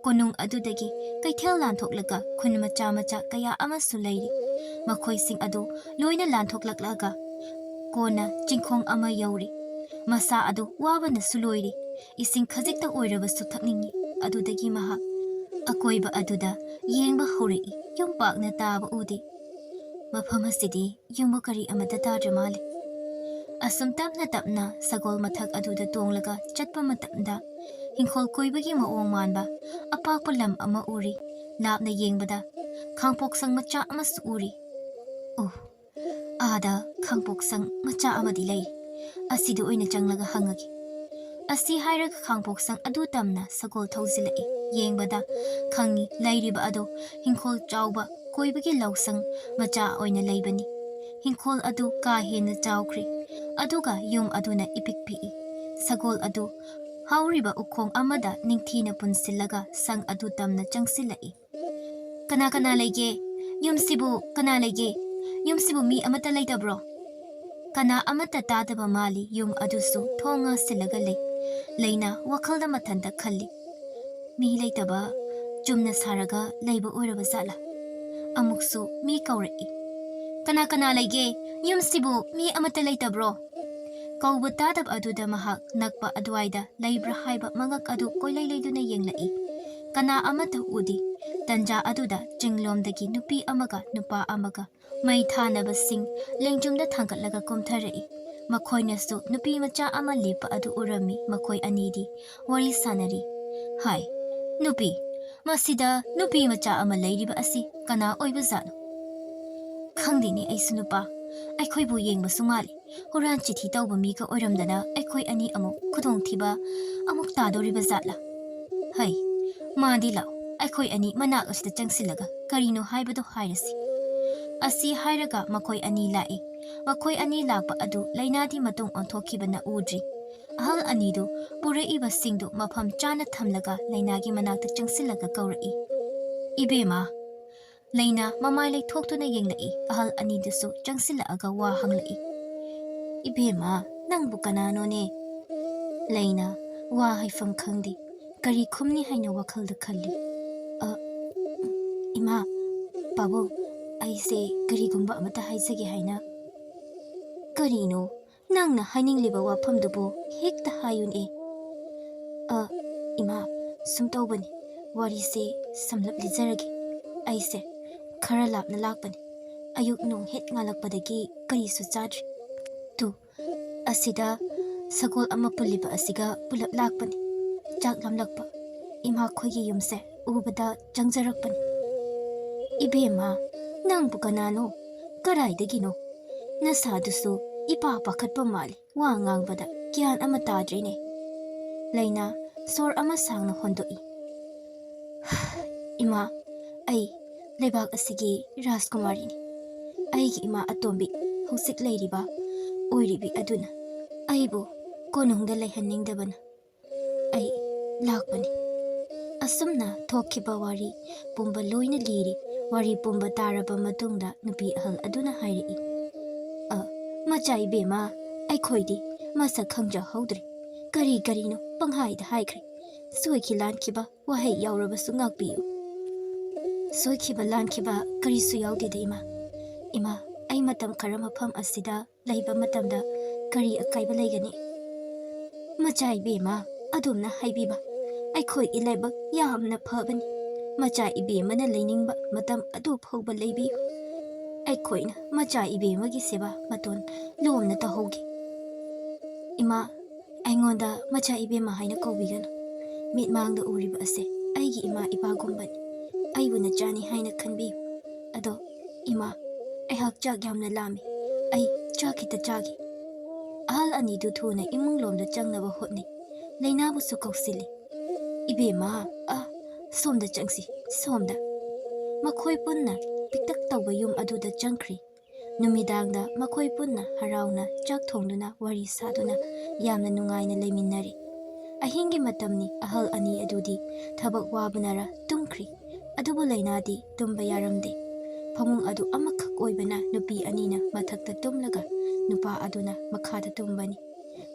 ꯀꯣꯅꯨꯡ ꯑꯗꯨꯗꯒꯤ ꯀꯩꯊꯦꯜ ꯂꯥꯟꯊꯣꯛꯂꯒ ꯈꯨꯟ ꯃꯆꯥ ꯃꯆꯥ ꯀꯌꯥ ꯑꯃꯁꯨ ꯂꯩꯔꯤ꯫ ꯃꯈꯣꯏꯁꯤꯡ ꯑꯗꯨ ꯂꯣꯏꯅ ꯂꯥꯟꯊꯣꯛꯂꯛꯂꯒ ꯀꯣꯟꯅ ꯆꯤꯡꯈꯣꯡ ꯑꯃ ꯌꯧꯔꯤ꯫ ꯃꯁꯥ ꯑꯗꯨ ꯋꯥꯕꯅꯁꯨ ꯂꯣꯏꯔꯤ꯫ ꯏꯁꯤꯡ ꯈꯖꯤꯛꯇ ꯑꯣꯏꯔꯕꯁꯨ ꯊꯛꯅꯤꯡꯏ꯫ ꯑꯗꯨꯗꯒꯤ ꯃꯍꯥꯛ ꯑꯀꯣꯏꯕ ꯑꯗꯨꯗ ꯌꯦꯡꯕ ꯍꯧꯔꯛꯏ꯫ ꯌꯨꯝ ꯄꯥꯛꯅ ꯇꯥꯕ ꯎꯗꯦ꯫ "ꯃꯐꯝ ꯑꯁꯤꯗꯤ ꯌꯨꯝꯕꯨ ꯀꯔꯤ ꯑꯃꯠꯇ ꯇꯥꯗ꯭ꯔ ꯃꯥꯜꯂꯦ꯫" ꯑꯁꯨꯝ ꯇꯞꯅ ꯇꯞꯅ ꯁꯒꯣꯜ ꯃꯊꯛ ꯑꯗꯨꯗ ꯇꯣꯡꯂꯒ ꯆꯠꯄ ꯃꯇꯝꯗ ꯍꯤꯡꯈꯣꯜ ꯀꯣꯏꯕꯒꯤ ꯃꯑꯣꯡ ꯃꯥꯟꯕ ꯑꯄꯥꯛꯄ ꯂꯝ ꯑꯃ ꯎꯔꯤ꯫ ꯂꯥꯞꯅ ꯌꯦꯡꯕꯗ ꯈꯥꯡꯄꯣꯛꯁꯪ ꯃꯆꯥ ꯑꯃꯁꯨ ꯎꯔꯤ꯫ "ꯑꯣ, ꯑꯥꯗ ꯈꯥꯡꯄꯣꯛꯁꯪ ꯃꯆꯥ ꯑꯃꯗꯤ ꯂꯩ꯫ ꯑꯁꯤꯗ ꯑꯣꯏꯅ ꯆꯪꯂꯒ ꯍꯪꯉꯒꯦ꯫" ꯑꯁꯤ ꯍꯥꯏꯔꯒ ꯈꯥꯡꯄꯣꯛꯁꯪ ꯑꯗꯨ ꯇꯝꯅ ꯁꯒꯣꯜ ꯊꯧꯖꯤꯜꯂꯛꯏ꯫ ꯌꯦꯡꯕꯗ ꯈꯪꯉꯤ, ꯂꯩꯔꯤꯕ ꯑꯗꯨ ꯍꯤꯡꯈꯣꯜ ꯆꯥꯎꯕ ꯀꯣꯏꯕꯒꯤ ꯂꯧꯁꯪ ꯃꯆꯥ ꯑꯣꯏꯅ ꯂꯩꯕꯅꯤ꯫ ꯍꯤꯡꯈꯣꯜ ꯑꯗꯨ ꯀꯥ ꯍꯦꯟꯅ ꯆꯥꯎꯈ꯭ꯔꯦ, ꯑꯗꯨꯒ ꯌꯨꯝ ꯑꯗꯨꯅ ꯏꯄꯤꯛ ꯄꯤꯛꯏ꯫ ꯁꯒꯣꯜ ꯑꯗꯨ ꯍꯧꯔꯤꯕ ꯎꯈꯣꯡ ꯑꯃꯗ ꯅꯤꯡꯊꯤꯅ ꯄꯨꯟꯁꯤꯜꯂꯒ ꯁꯪ ꯑꯗꯨ ꯇꯝꯅ ꯆꯪꯁꯤꯜꯂꯛꯏ꯫ "ꯀꯅꯥ ꯀꯅꯥ ꯂꯩꯒꯦ? ꯌꯨꯝꯁꯤꯕꯨ ꯀꯅꯥ ꯂꯩꯒꯦ? ꯌꯨꯝꯁꯤꯕꯨ ꯃꯤ ꯑꯃꯠꯇ ꯂꯩꯇꯕ꯭ꯔꯣ?" ꯀꯅꯥ ꯑꯃꯠꯇ ꯇꯥꯗꯕ ꯃꯥꯜꯂꯤ꯫ ꯌꯨꯝ ꯑꯗꯨꯁꯨ ꯊꯣꯡ ꯉꯥꯁꯤꯜꯂꯒ ꯂꯩ꯫ ꯂꯩꯅꯥ ꯋꯥꯈꯜꯗ ꯃꯊꯟꯇ ꯈꯜꯂꯤ, "ꯃꯤ ꯂꯩꯇꯕ ꯆꯨꯝꯅ ꯁꯥꯔꯒ ꯂꯩꯕ ꯑꯣꯏꯔꯕ ꯖꯥꯠꯂꯥ?" ꯑꯃꯨꯛꯁꯨ ꯃꯤ ꯀꯧꯔꯛꯏ, "ꯀꯅꯥ ꯀꯅꯥ ꯂꯩꯒꯦ? ꯌꯨꯝꯁꯤꯕꯨ ꯃꯤ ꯑꯃꯠꯇ ꯂꯩꯇꯕ꯭ꯔꯣ?" ꯀꯧꯕ ꯇꯥꯗꯕ ꯑꯗꯨꯗ ꯃꯍꯥꯛ ꯅꯛꯄ ꯑꯗꯨꯋꯥꯏꯗ ꯂꯩꯕ꯭ꯔꯥ ꯍꯥꯏꯕ ꯃꯉꯛ ꯑꯗꯨ ꯀꯣꯏꯂꯩ ꯂꯩꯗꯨꯅ ꯌꯦꯡꯂꯛꯏ꯫ ꯀꯅꯥ ꯑꯃꯠꯇ ꯎꯗꯦ꯫ ꯇꯟꯖꯥ ꯑꯗꯨꯗ ꯆꯤꯡꯂꯣꯝꯗꯒꯤ ꯅꯨꯄꯤ ꯑꯃꯒ ꯅꯨꯄꯥ ꯑꯃꯒ ꯃꯩ ꯊꯥꯅꯕꯁꯤꯡ ꯂꯦꯡꯖꯨꯝꯗ ꯊꯥꯡꯒꯠꯂꯒ ꯀꯨꯝꯊꯔꯛꯏ꯫ ꯃꯈꯣꯏꯅꯁꯨ ꯅꯨꯄꯤ ꯃꯆꯥ ꯑꯃ ꯂꯦꯞꯄ ꯑꯗꯨ ꯎꯔꯝꯃꯤ꯫ ꯃꯈꯣꯏ ꯑꯅꯤꯗꯤ ꯋꯥꯔꯤ ꯁꯥꯅꯔꯤ꯫ "ꯍꯥꯏ, ꯅꯨꯄꯤ, ꯃꯁꯤꯗ ꯅꯨꯄꯤ ꯃꯆꯥ ꯑꯃ ꯂꯩꯔꯤꯕ ꯑꯁꯤ ꯀꯅꯥ ꯑꯣꯏꯕꯖꯥꯠꯅꯣ?" "ꯈꯪꯗꯦꯅꯦ ꯑꯩꯁꯨ ꯅꯨꯄꯥ, ꯑꯩꯈꯣꯏꯕꯨ ꯌꯦꯡꯕꯁꯨ ꯃꯥꯜꯂꯤ꯫ ꯍꯨꯔꯥꯟ ꯆꯤꯊꯤ ꯇꯧꯕ ꯃꯤꯒ ꯑꯣꯏꯔꯝꯗꯅ ꯑꯩꯈꯣꯏ ꯑꯅꯤ ꯑꯃꯨꯛ ꯈꯨꯗꯣꯡꯊꯤꯕ ꯑꯃꯨꯛ ꯇꯥꯗꯣꯔꯤꯕ ꯖꯥꯠꯂꯥ?" "ꯍꯩ, ꯃꯥꯗꯤ ꯂꯥꯛꯑꯣ, ꯑꯩꯈꯣꯏ ꯑꯅꯤ ꯃꯅꯥꯛ ꯑꯁꯤꯗ ꯆꯪꯁꯤꯜꯂꯒ ꯀꯔꯤꯅꯣ ꯍꯥꯏꯕꯗꯣ ꯍꯥꯏꯔꯁꯤ꯫" ꯑꯁꯤ ꯍꯥꯏꯔꯒ ꯃꯈꯣꯏ ꯑꯅꯤ ꯂꯥꯛꯏ꯫ ꯃꯈꯣꯏ ꯑꯅꯤ ꯂꯥꯛꯄ ꯑꯗꯨ ꯂꯩꯅꯥꯗꯤ ꯃꯇꯨꯡ ꯑꯣꯟꯊꯣꯛꯈꯤꯕꯅ ꯎꯗ꯭ꯔꯤ꯫ ꯑꯍꯜ ꯑꯅꯤꯗꯨ ꯄꯨꯔꯛꯏꯕꯁꯤꯡꯗꯨ ꯃꯐꯝ ꯆꯥꯅ ꯊꯝꯂꯒ ꯂꯩꯅꯥꯒꯤ ꯃꯅꯥꯛꯇ ꯆꯪꯁꯤꯜꯂꯒ ꯀꯧꯔꯛꯏ, "ꯏꯕꯦꯝꯃ!" ꯂꯩꯅꯥ ꯃꯃꯥꯏ ꯂꯩꯊꯣꯛꯇꯨꯅ ꯌꯦꯡꯂꯛꯏ꯫ ꯑꯍꯜ ꯑꯅꯤꯗꯨꯁꯨ ꯆꯪꯁꯤꯜꯂꯛꯑꯒ ꯋꯥ ꯍꯪꯂꯛꯏ, "ꯏꯕꯦꯝꯃ, ꯅꯪꯕꯨ ꯀꯅꯥꯅꯣꯅꯦ?" ꯂꯩꯅꯥ ꯋꯥ ꯍꯥꯏꯐꯝ ꯈꯪꯗꯦ꯫ ꯀꯔꯤ ꯈꯨꯝꯅꯤ ꯍꯥꯏꯅ ꯋꯥꯈꯜꯗ ꯈꯜꯂꯤ꯫ "ꯑ, ꯏꯃꯥ, ꯄꯥꯕꯨꯡ, ꯑꯩꯁꯦ ꯀꯔꯤꯒꯨꯝꯕ ꯑꯃꯇ ꯍꯥꯏꯖꯒꯦ ꯍꯥꯏꯅ꯫" "ꯀꯔꯤꯅꯣ? ꯅꯪꯅ ꯍꯥꯏꯅꯤꯡꯂꯤꯕ ꯋꯥꯐꯝꯗꯨꯕꯨ ꯍꯦꯛꯇ ꯍꯥꯏꯌꯨꯅꯦ꯫" "ꯑ, ꯏꯃꯥ, ꯁꯨꯝ ꯇꯧꯕꯅꯤ, ꯋꯥꯔꯤꯁꯦ ꯁꯝꯂꯞ ꯂꯤꯖꯔꯒꯦ꯫ ꯑꯩꯁꯦ ꯈꯔ ꯂꯥꯞꯅ ꯂꯥꯛꯄꯅꯤ꯫ ꯑꯌꯨꯛ ꯅꯣꯡ ꯍꯦꯛ ꯉꯥꯜꯂꯛꯄꯗꯒꯤ ꯀꯔꯤꯁꯨ ꯆꯥꯗ꯭ꯔꯤ꯫ ꯇꯨ, ꯑꯁꯤꯗ ꯁꯒꯣꯜ ꯑꯃ ꯄꯨꯜꯂꯤꯕ ꯑꯁꯤꯒ ꯄꯨꯂꯞ ꯂꯥꯛꯄꯅꯤ꯫ ꯆꯥꯛ ꯂꯥꯝꯂꯛꯄ꯫ ꯏꯃꯥꯈꯣꯏꯒꯤ ꯌꯨꯝꯁꯦ ꯎꯕꯗ ꯆꯪꯖꯔꯛꯄꯅꯤ꯫" "ꯏꯕꯦꯝꯃ, ꯅꯪꯕꯨ ꯀꯅꯥꯅꯣ? ꯀꯗꯥꯏꯗꯒꯤꯅꯣ? ꯅꯁꯥꯗꯨꯁꯨ ꯏꯄꯥ ꯄꯥꯈꯠꯄ ꯃꯥꯜꯂꯤ꯫ ꯋꯥ ꯉꯥꯡꯕꯗ ꯒ꯭ꯌꯥꯟ ꯑꯃ ꯇꯥꯗ꯭ꯔꯦꯅꯦ꯫" ꯂꯩꯅꯥ ꯁꯣꯔ ꯑꯃ ꯁꯥꯡꯅ ꯍꯣꯟꯗꯣꯛꯏ꯫ "ꯏꯃꯥ, ꯑꯩ ꯂꯩꯕꯥꯛ ꯑꯁꯤꯒꯤ ꯔꯥꯖꯀꯨꯃꯥꯔꯤꯅꯤ꯫ ꯑꯩꯒꯤ ꯏꯃꯥ ꯑꯇꯣꯝꯕꯤ, ꯍꯧꯖꯤꯛ ꯂꯩꯔꯤꯕ ꯑꯣꯏꯔꯤꯕꯤ ꯑꯗꯨꯅ ꯑꯩꯕꯨ ꯀꯣꯅꯨꯡꯗ ꯂꯩꯍꯟꯅꯤꯡꯗꯕꯅ ꯑꯩ ꯂꯥꯛꯄꯅꯤ꯫" ꯑꯁꯨꯝꯅ ꯊꯣꯛꯈꯤꯕ ꯋꯥꯔꯤ ꯄꯨꯝꯕ ꯂꯣꯏꯅ ꯂꯤꯔꯤ꯫ ꯋꯥꯔꯤ ꯄꯨꯝꯕ ꯇꯥꯔꯕ ꯃꯇꯨꯡꯗ ꯅꯨꯄꯤ ꯑꯍꯜ ꯑꯗꯨꯅ ꯍꯥꯏꯔꯛꯏ, "ꯑ, ꯃꯆꯥ ꯏꯕꯦꯝꯃ, ꯑꯩꯈꯣꯏꯗꯤ ꯃꯁꯛ ꯈꯪꯖꯍꯧꯗ꯭ꯔꯦ꯫ ꯀꯔꯤ ꯀꯔꯤꯅꯣ ꯄꯪꯍꯥꯏꯗ ꯍꯥꯏꯈ꯭ꯔꯦ꯫ ꯁꯣꯏꯈꯤ ꯂꯥꯟꯈꯤꯕ ꯋꯥꯍꯩ ꯌꯥꯎꯔꯕꯁꯨ ꯉꯥꯛꯄꯤꯌꯨ꯫" "ꯁꯣꯏꯈꯤꯕ ꯂꯥꯟꯈꯤꯕ ꯀꯔꯤꯁꯨ ꯌꯥꯎꯗꯦꯗ, ꯏꯃꯥ꯫ ꯏꯃꯥ, ꯑꯩ ꯃꯇꯝ ꯈꯔ ꯃꯐꯝ ꯑꯁꯤꯗ ꯂꯩꯕ ꯃꯇꯝꯗ ꯀꯔꯤ ꯑꯀꯥꯏꯕ ꯂꯩꯒꯅꯤ?" "ꯃꯆꯥ ꯏꯕꯦꯝꯃ, ꯑꯗꯣꯝꯅ ꯍꯥꯏꯕꯤꯕ ꯑꯩꯈꯣꯏꯒꯤ ꯂꯥꯏꯕꯛ ꯌꯥꯝꯅ ꯐꯕꯅꯤ꯫ ꯃꯆꯥ ꯏꯕꯦꯝꯃꯅ ꯂꯩꯅꯤꯡꯕ ꯃꯇꯝ ꯑꯗꯨ ꯐꯥꯎꯕ ꯂꯩꯕꯤꯌꯨ꯫ ꯑꯩꯈꯣꯏꯅ ꯃꯆꯥ ꯏꯕꯦꯝꯃꯒꯤ ꯁꯦꯕꯥ ꯃꯇꯣꯟ ꯂꯣꯝꯅ ꯇꯧꯍꯧꯒꯦ꯫" "ꯏꯃꯥ, ꯑꯩꯉꯣꯟꯗ ꯃꯆꯥ ꯏꯕꯦꯝꯃ ꯍꯥꯏꯅ ꯀꯧꯕꯤꯒꯅꯨ꯫ ꯃꯤꯠꯃꯥꯡꯗ ꯎꯔꯤꯕ ꯑꯁꯦ ꯑꯩꯒꯤ ꯏꯃꯥ ꯏꯄꯥꯒꯨꯝꯕꯅꯤ꯫ ꯑꯩꯕꯨ ꯅꯆꯥꯅꯤ ꯍꯥꯏꯅ ꯈꯟꯕꯤꯌꯨ꯫ ꯑꯗꯣ ꯏꯃꯥ, ꯑꯩꯍꯥꯛ ꯆꯥꯛ ꯌꯥꯝꯅ ꯂꯥꯝꯃꯤ꯫ ꯑꯩ ꯆꯥꯛ ꯈꯤꯇ ꯆꯥꯒꯦ꯫" ꯑꯍꯜ ꯑꯅꯤꯗꯨ ꯊꯨꯅ ꯏꯃꯨꯡ ꯂꯣꯝꯗ ꯆꯪꯅꯕ ꯍꯣꯠꯅꯩ꯫ ꯂꯩꯅꯥꯕꯨꯁꯨ ꯀꯧꯁꯤꯜꯂꯤ꯫ "ꯏꯕꯦꯝꯃ, ꯑ, ꯁꯣꯝꯗ ꯆꯪꯁꯤ, ꯁꯣꯝꯗ꯫" ꯃꯈꯣꯏ ꯄꯨꯟꯅ ꯄꯤꯛꯇꯛ ꯇꯧꯕ ꯌꯨꯝ ꯑꯗꯨꯗ ꯆꯪꯈ꯭ꯔꯤ꯫ ꯅꯨꯃꯤꯗꯥꯡꯗ ꯃꯈꯣꯏ ꯄꯨꯟꯅ ꯍꯔꯥꯎꯅ ꯆꯥꯛ ꯊꯣꯡꯗꯨꯅ ꯋꯥꯔꯤ ꯁꯥꯗꯨꯅ ꯌꯥꯝꯅ ꯅꯨꯡꯉꯥꯏꯅ ꯂꯩꯃꯤꯟꯅꯔꯤ꯫ ꯑꯍꯤꯡꯒꯤ ꯃꯇꯝꯅꯤ, ꯑꯍꯜ ꯑꯅꯤ ꯑꯗꯨꯗꯤ ꯊꯕꯛ ꯋꯥꯕꯅꯔ ꯇꯨꯝꯈ꯭ꯔꯤ꯫ ꯑꯗꯨꯕꯨ ꯂꯩꯅꯥꯗꯤ ꯇꯨꯝꯕ ꯌꯥꯔꯝꯗꯦ꯫ ꯐꯃꯨꯡ ꯑꯗꯨ ꯑꯃꯈꯛ ꯑꯣꯏꯕꯅ ꯅꯨꯄꯤ ꯑꯅꯤꯅ ꯃꯊꯛꯇ ꯇꯨꯝꯂꯒ ꯅꯨꯄꯥ ꯑꯗꯨꯅ ꯃꯈꯥꯗ ꯇꯨꯝꯕꯅꯤ꯫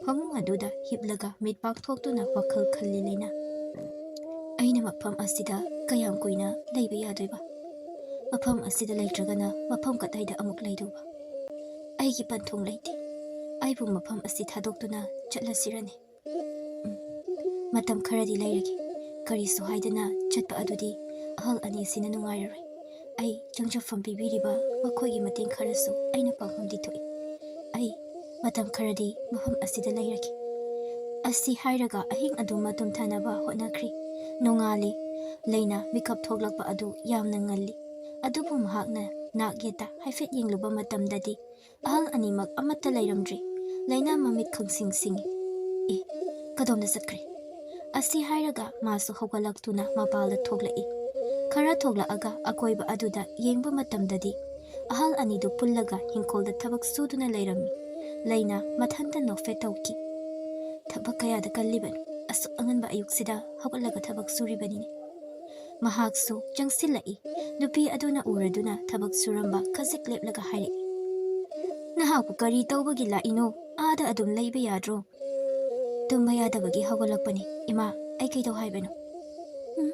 ꯐꯃꯨꯡ ꯑꯗꯨꯗ ꯍꯤꯞꯂꯒ ꯃꯤꯠ ꯄꯥꯡꯊꯣꯛꯇꯨꯅ ꯋꯥꯈꯜ ꯈꯜꯂꯤ ꯂꯩꯅꯥ꯫ "ꯑꯩꯅ ꯃꯐꯝ ꯑꯁꯤꯗ ꯀꯌꯥꯝ ꯀꯨꯏꯅ ꯂꯩꯕ ꯌꯥꯗꯣꯏꯕ? ꯃꯐꯝ ꯑꯁꯤꯗ ꯂꯩꯇ꯭ꯔꯒꯅ ꯃꯐꯝ ꯀꯗꯥꯏꯗ ꯑꯃꯨꯛ ꯂꯩꯗꯧꯕ? ꯑꯩꯒꯤ ꯄꯟꯊꯨꯡ ꯂꯩꯇꯦ꯫ ꯑꯩꯕꯨ ꯃꯐꯝ ꯑꯁꯤ ꯊꯥꯗꯣꯛꯇꯨꯅ ꯆꯠꯂꯁꯤꯔꯅꯦ?" "ꯎꯝ, ꯃꯇꯝ ꯈꯔꯗꯤ ꯂꯩꯔꯒꯦ꯫ ꯀꯔꯤꯁꯨ ꯍꯥꯏꯗꯅ ꯆꯠꯄ ꯑꯗꯨꯗꯤ ꯑꯍꯜ ꯑꯅꯤꯁꯤꯅ ꯅꯨꯡꯉꯥꯏꯔꯔꯣꯏ꯫ ꯑꯩ ꯆꯪꯖꯐꯝ ꯄꯤꯕꯤꯔꯤꯕ ꯃꯈꯣꯏꯒꯤ ꯃꯇꯦꯡ ꯈꯔꯁꯨ ꯑꯩꯅ ꯄꯥꯡꯐꯝꯗꯤ ꯊꯣꯛꯏ꯫ ꯑꯩ ꯃꯇꯝ ꯈꯔꯗꯤ ꯃꯐꯝ ꯑꯁꯤꯗ ꯂꯩꯔꯒꯦ꯫" ꯑꯁꯤ ꯍꯥꯏꯔꯒ ꯑꯍꯤꯡ ꯑꯗꯨꯃ ꯇꯨꯝꯊꯅꯕ ꯍꯣꯠꯅꯈ꯭ꯔꯤ꯫ ꯅꯣꯡꯉꯥꯜꯂꯤ꯫ ꯂꯩꯅꯥ ꯃꯤꯀꯞ ꯊꯣꯛꯂꯛꯄ ꯑꯗꯨ ꯌꯥꯝꯅ ꯉꯜꯂꯤ꯫ ꯑꯗꯨꯕꯨ ꯃꯍꯥꯛꯅ ꯅꯥꯛ ꯌꯦꯠꯇ ꯍꯥꯏꯐꯦꯠ ꯌꯦꯡꯂꯨꯕ ꯃꯇꯝꯗꯗꯤ ꯑꯍꯜ ꯑꯅꯤꯃꯛ ꯑꯃꯠꯇ ꯂꯩꯔꯝꯗ꯭ꯔꯤ꯫ ꯂꯩꯅꯥ ꯃꯃꯤꯠ ꯈꯪꯁꯤꯡ ꯁꯤꯡꯏ꯫ "ꯑꯦ, ꯀꯗꯣꯝꯗ ꯆꯠꯈ꯭ꯔꯦ?" ꯑꯁꯤ ꯍꯥꯏꯔꯒ ꯃꯥꯁꯨ ꯍꯧꯒꯠꯂꯛꯇꯨꯅ ꯃꯄꯥꯜꯗ ꯊꯣꯛꯂꯛꯏ꯫ ꯈꯔ ꯊꯣꯛꯂꯛꯑꯒ ꯑꯀꯣꯏꯕ ꯑꯗꯨꯗ ꯌꯦꯡꯕ ꯃꯇꯝꯗꯗꯤ ꯑꯍꯜ ꯑꯅꯤꯗꯨ ꯄꯨꯜꯂꯒ ꯍꯤꯡꯈꯣꯜꯗ ꯊꯕꯛ ꯁꯨꯗꯨꯅ ꯂꯩꯔꯝꯃꯤ꯫ ꯂꯩꯅꯥ ꯃꯊꯟꯇ ꯅꯣꯛꯐꯦꯠ ꯇꯧꯈꯤ꯫ "ꯊꯕꯛ ꯀꯌꯥꯗ ꯀꯜꯂꯤꯕꯅꯣ? ꯑꯁꯨꯛ ꯑꯉꯟꯕ ꯑꯌꯨꯛꯁꯤꯗ ꯍꯧꯒꯠꯂꯒ ꯊꯕꯛ ꯁꯨꯔꯤꯕꯅꯤꯅꯦ꯫" ꯃꯍꯥꯛꯁꯨ ꯆꯪꯁꯤꯜꯂꯛꯏ꯫ ꯅꯨꯄꯤ ꯑꯗꯨꯅ ꯎꯔꯗꯨꯅ ꯊꯕꯛ ꯁꯨꯔꯝꯕ ꯈꯖꯤꯛ ꯂꯦꯞꯂꯒ ꯍꯥꯏꯔꯛꯏ, "ꯅꯍꯥꯛꯄꯨ ꯀꯔꯤ ꯇꯧꯕꯒꯤ ꯂꯥꯛꯏꯅꯣ? ꯑꯥꯗ ꯑꯗꯨꯝ ꯂꯩꯕ ꯌꯥꯗ꯭ꯔꯣ?" "ꯇꯨꯝꯕ ꯌꯥꯗꯕꯒꯤ ꯍꯧꯒꯠꯂꯛꯄꯅꯤ꯫ ꯏꯃꯥ, ꯑꯩ ꯀꯩꯗꯧ ꯍꯥꯏꯕꯅꯣ?" "ꯎꯝ,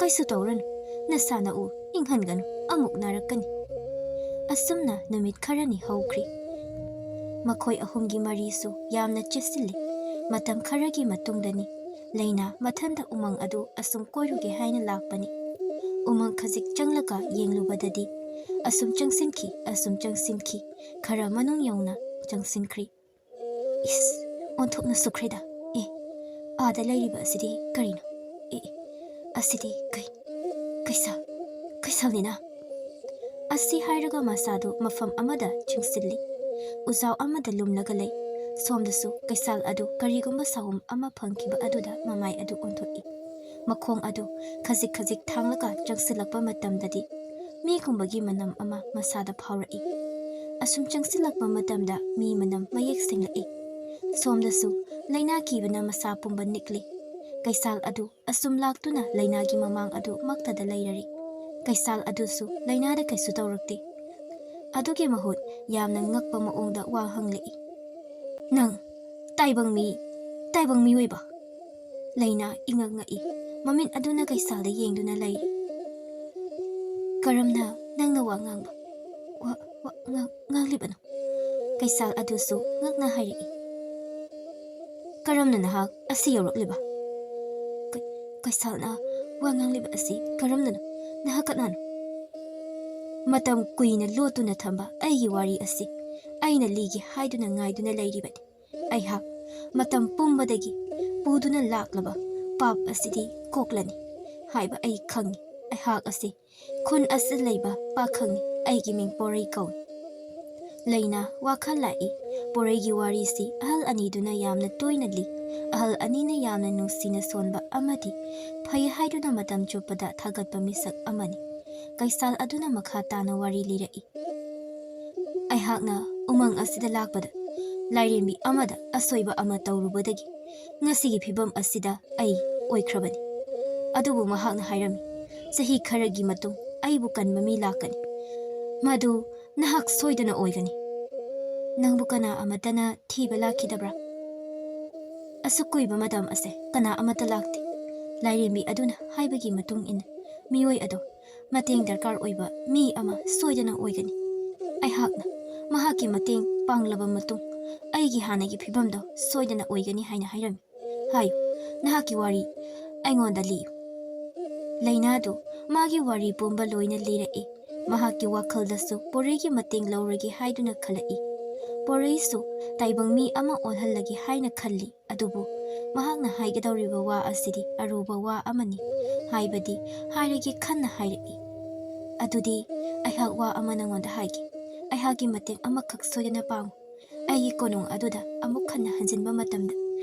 ꯀꯩꯁꯨ ꯇꯧꯔꯅꯨ꯫ ꯅꯁꯥ ꯅꯎ ꯏꯪꯍꯟꯒꯅꯨ, ꯑꯃꯨꯛ ꯅꯥꯔꯛꯀꯅꯤ꯫" ꯑꯁꯨꯝꯅ ꯅꯨꯃꯤꯠ ꯈꯔꯅꯤ ꯍꯧꯈ꯭ꯔꯤ꯫ ꯃꯈꯣꯏ ꯑꯍꯨꯝꯒꯤ ꯃꯔꯤꯁꯨ ꯌꯥꯝꯅ ꯆꯦꯠꯁꯤꯜꯂꯤ꯫ ꯃꯇꯝ ꯈꯔꯒꯤ ꯃꯇꯨꯡꯗꯅꯤ ꯂꯩꯅꯥ ꯃꯊꯟꯇ ꯎꯃꯪ ꯑꯗꯨ ꯑꯁꯨꯝ ꯀꯣꯏꯔꯨꯒꯦ ꯍꯥꯏꯅ ꯂꯥꯛꯄꯅꯤ꯫ ꯎꯃꯪ ꯈꯖꯤꯛ ꯆꯪꯂꯒ ꯌꯦꯡꯂꯨꯕꯗꯗꯤ ꯑꯁꯨꯝ ꯆꯪꯁꯤꯟꯈꯤ, ꯑꯁꯨꯝ ꯆꯪꯁꯤꯟꯈꯤ, ꯈꯔ ꯃꯅꯨꯡ ꯌꯧꯅ ꯆꯪꯁꯤꯟꯈ꯭ꯔꯤ꯫ "ꯏꯁ, ꯑꯣꯟꯊꯣꯛꯅ ꯁꯨꯈ꯭ꯔꯦꯗ꯫ ꯑꯦ, ꯑꯥꯗ ꯂꯩꯔꯤꯕ ꯑꯁꯤꯗꯤ ꯀꯔꯤꯅꯣ? ꯑꯦ, ꯑꯦ, ꯑꯁꯤꯗꯤ ꯀꯩ, ꯀꯩꯁꯥ, ꯀꯩꯁꯥꯅꯤꯅ?" ꯑꯁꯤ ꯍꯥꯏꯔꯒ ꯃꯁꯥꯗꯨ ꯃꯐꯝ ꯑꯃꯗ ꯆꯤꯡꯁꯤꯜꯂꯤ꯫ ꯎꯖꯥꯎ ꯑꯃꯗ ꯂꯨꯝꯂꯒ ꯂꯩ꯫ ꯁꯣꯝꯗꯁꯨ ꯀꯩꯁꯥꯜ ꯑꯗꯨ ꯀꯔꯤꯒꯨꯝꯕ ꯁꯥꯎꯝ ꯑꯃ ꯐꯪꯈꯤꯕ ꯑꯗꯨꯗ ꯃꯃꯥꯏ ꯑꯗꯨ ꯑꯣꯟꯊꯣꯛꯏ꯫ ꯃꯈꯣꯡ ꯑꯗꯨ ꯈꯖꯤꯛ ꯈꯖꯤꯛ ꯊꯥꯡꯂꯒ ꯆꯪꯁꯤꯜꯂꯛꯄ ꯃꯇꯝꯗꯗꯤ ꯃꯤꯒꯨꯝꯕꯒꯤ ꯃꯅꯝ ꯑꯃ ꯃꯁꯥꯗ ꯐꯥꯎꯔꯛꯏ꯫ ꯑꯁꯨꯝ ꯆꯪꯁꯤꯜꯂꯛꯄ ꯃꯇꯝꯗ ꯃꯤ ꯃꯅꯝ ꯃꯌꯦꯛ ꯁꯦꯡꯂꯛꯏ꯫ ꯁꯣꯝꯗꯁꯨ ꯂꯥꯏꯅꯥ ꯀꯤꯕꯅ ꯃꯁꯥ ꯄꯨꯝꯕ ꯅꯤꯛꯂꯤ꯫ ꯀꯩꯁꯥꯜ ꯑꯗꯨ ꯑꯁꯨꯝ ꯂꯥꯛꯇꯨꯅ ꯂꯥꯏꯅꯥꯒꯤ ꯃꯃꯥꯡ ꯑꯗꯨ ꯃꯛꯇꯗ ꯂꯩꯔꯔꯤ꯫ ꯀꯩꯁꯥꯜ ꯑꯗꯨꯁꯨ ꯂꯥꯏꯅꯥꯗ ꯀꯩꯁꯨ ꯇꯧꯔꯛꯇꯦ꯫ ꯑꯗꯨꯒꯤ ꯃꯍꯨꯠ ꯌꯥꯝꯅ ꯉꯛꯄ ꯃꯑꯣꯡꯗ ꯋꯥ ꯍꯪꯂꯛꯏ꯫ "ꯅꯪ ꯇꯥꯏꯕꯪ ꯃꯤ, ꯇꯥꯏꯕꯪ ꯃꯤꯑꯣꯏꯕ?" ꯂꯥꯏꯅꯥ ꯏꯉꯛ ꯉꯛꯏ꯫ ꯃꯃꯤꯠ ꯑꯗꯨꯅ ꯀꯩꯁꯥꯜꯗ ꯌꯦꯡꯗꯨꯅ ꯂꯩꯔꯤ꯫ "ꯀꯔꯝꯅ ꯅꯪꯅ ꯋꯥ ꯉꯥꯡꯕ, ꯋꯥ, ꯋꯥ ꯉꯥꯡ-, ꯉꯥꯡꯂꯤꯕꯅꯣ?" ꯀꯩꯁꯥꯜ ꯑꯗꯨꯁꯨ ꯉꯛꯅ ꯍꯥꯏꯔꯛꯏ꯫ "ꯀꯔꯝꯅ ꯅꯍꯥꯛ ꯑꯁꯤ ꯌꯧꯔꯛꯂꯤꯕ? ꯀꯩ-, ꯀꯩꯁꯥꯜꯅ ꯋꯥ ꯉꯥꯡꯂꯤꯕ ꯑꯁꯤ ꯀꯔꯝꯅꯅꯣ? ꯅꯍꯥꯛ ꯀꯅꯥꯅꯣ?" "ꯃꯇꯝ ꯀꯨꯏꯅ ꯂꯣꯠꯇꯨꯅ ꯊꯝꯕ ꯑꯩꯒꯤ ꯋꯥꯔꯤ ꯑꯁꯤ ꯑꯩꯅ ꯂꯤꯒꯦ ꯍꯥꯏꯗꯨꯅ ꯉꯥꯏꯗꯨꯅ ꯂꯩꯔꯤꯕꯅꯤ꯫ ꯑꯩꯍꯥꯛ ꯃꯇꯝ ꯄꯨꯝꯕꯗꯒꯤ ꯄꯨꯗꯨꯅ ꯂꯥꯛꯂꯕ ꯄꯥꯞ ꯑꯁꯤꯗꯤ ꯀꯣꯛꯂꯅꯤ ꯍꯥꯏꯕ ꯑꯩ ꯈꯪꯏ꯫ ꯑꯩꯍꯥꯛ ꯑꯁꯤ ꯈꯨꯟ ꯑꯁꯤꯗ ꯂꯩꯕ ꯄꯥꯈꯪꯅꯤ꯫ ꯑꯩꯒꯤ ꯃꯤꯡ ꯄꯣꯔꯩ ꯀꯧꯏ꯫" ꯂꯥꯏꯅꯥ ꯋꯥꯈꯜ ꯂꯥꯛꯏ꯫ ꯄꯣꯔꯩꯒꯤ ꯋꯥꯔꯤꯁꯤ ꯑꯍꯜ ꯑꯅꯤꯗꯨꯅ ꯌꯥꯝꯅ ꯇꯣꯏꯅ ꯂꯤ꯫ ꯑꯍꯜ ꯑꯅꯤꯅ ꯌꯥꯝꯅ ꯅꯨꯡꯁꯤꯅ ꯁꯣꯟꯕ ꯑꯃꯗꯤ ꯐꯩ ꯍꯥꯏꯗꯨꯅ ꯃꯇꯝ ꯆꯨꯞꯄꯗ ꯊꯥꯒꯠꯄ ꯃꯤꯁꯛ ꯑꯃꯅꯤ꯫ ꯀꯩꯁꯥꯜ ꯑꯗꯨꯅ ꯃꯈꯥ ꯇꯥꯅ ꯋꯥꯔꯤ ꯂꯤꯔꯛꯏ꯫ "ꯑꯩꯍꯥꯛꯅ ꯎꯃꯪ ꯑꯁꯤꯗ ꯂꯥꯛꯄꯗ ꯂꯥꯏꯔꯦꯝꯕꯤ ꯑꯃꯗ ꯑꯁꯣꯏꯕ ꯑꯃ ꯇꯧꯔꯨꯕꯗꯒꯤ ꯉꯁꯤꯒꯤ ꯐꯤꯕꯝ ꯑꯁꯤꯗ ꯑꯩ ꯑꯣꯏꯈ꯭ꯔꯕꯅꯤ꯫ ꯑꯗꯨꯕꯨ ꯃꯍꯥꯛꯅ ꯍꯥꯏꯔꯝꯃꯤ, ꯆꯍꯤ ꯈꯔꯒꯤ ꯃꯇꯨꯡ ꯑꯩꯕꯨ ꯀꯟꯕ ꯃꯤ ꯂꯥꯛꯀꯅꯤ꯫ ꯃꯗꯨ ꯅꯍꯥꯛ ꯁꯣꯏꯗꯅ ꯑꯣꯏꯒꯅꯤ꯫ ꯅꯪꯕꯨ ꯀꯅꯥ ꯑꯃꯠꯇꯅ ꯊꯤꯕ ꯂꯥꯛꯈꯤꯗꯕ꯭ꯔꯥ?" "ꯑꯁꯨꯛ ꯀꯨꯏꯕ ꯃꯇꯝ ꯑꯁꯦ ꯀꯅꯥ ꯑꯃꯠꯇ ꯂꯥꯛꯇꯦ꯫" ꯂꯥꯏꯔꯦꯝꯕꯤ ꯑꯗꯨꯅ ꯍꯥꯏꯕꯒꯤ ꯃꯇꯨꯡ ꯏꯟꯅ ꯃꯤꯑꯣꯏ ꯑꯗꯣ ꯃꯇꯦꯡ ꯗꯔꯀꯥꯔ ꯑꯣꯏꯕ ꯃꯤ ꯑꯃ ꯁꯣꯏꯗꯅ ꯑꯣꯏꯒꯅꯤ꯫ ꯑꯩꯍꯥꯛꯅ ꯃꯍꯥꯛꯀꯤ ꯃꯇꯦꯡ ꯄꯥꯡꯂꯕ ꯃꯇꯨꯡ ꯑꯩꯒꯤ ꯍꯥꯟꯅꯒꯤ ꯐꯤꯕꯝꯗꯣ ꯁꯣꯏꯗꯅ ꯑꯣꯏꯒꯅꯤ ꯍꯥꯏꯅ ꯍꯥꯏꯔꯝꯃꯤ꯫ ꯍꯥꯏꯌꯨ, ꯅꯍꯥꯛꯀꯤ ꯋꯥꯔꯤ ꯑꯩꯉꯣꯟꯗ ꯂꯤꯌꯨ꯫ ꯂꯥꯏꯅꯥꯗꯨ ꯃꯥꯒꯤ ꯋꯥꯔꯤ ꯄꯨꯝꯕ ꯂꯣꯏꯅ ꯂꯤꯔꯛꯏ꯫ ꯃꯍꯥꯛꯀꯤ ꯋꯥꯈꯜꯗꯁꯨ ꯄꯣꯔꯩꯒꯤ ꯃꯇꯦꯡ ꯂꯧꯔꯒꯦ ꯍꯥꯏꯗꯨꯅ ꯈꯜꯂꯛꯏ꯫ ꯄꯣꯔꯩꯁꯨ ꯇꯥꯏꯕꯪ ꯃꯤ ꯑꯃ ꯑꯣꯜꯍꯜꯂꯒꯦ ꯍꯥꯏꯅ ꯈꯜꯂꯤ꯫ ꯑꯗꯨꯕꯨ ꯃꯍꯥꯛꯅ ꯍꯥꯏꯒꯗꯧꯔꯤꯕ ꯋꯥ ꯑꯁꯤꯗꯤ ꯑꯔꯨꯕ ꯋꯥ ꯑꯃꯅꯤ꯫ ꯍꯥꯏꯕꯗꯤ ꯍꯥꯏꯔꯒꯦ ꯈꯟꯅ ꯍꯥꯏꯔꯛꯏ꯫ "ꯑꯗꯨꯗꯤ ꯑꯩꯍꯥꯛ ꯋꯥ ꯑꯃ ꯅꯉꯣꯟꯗ ꯍꯥꯏꯒꯦ꯫ ꯑꯩꯍꯥꯛꯀꯤ ꯃꯇꯦꯡ ꯑꯃꯈꯛ ꯁꯣꯏꯗꯅ ꯄꯥꯡꯉꯨ꯫ ꯑꯩꯒꯤ ꯀꯣꯅꯨꯡ ꯑꯗꯨꯗ ꯑꯃꯨꯛ ꯍꯟꯅ ꯍꯟꯖꯤꯟꯕ ꯃꯇꯝꯗ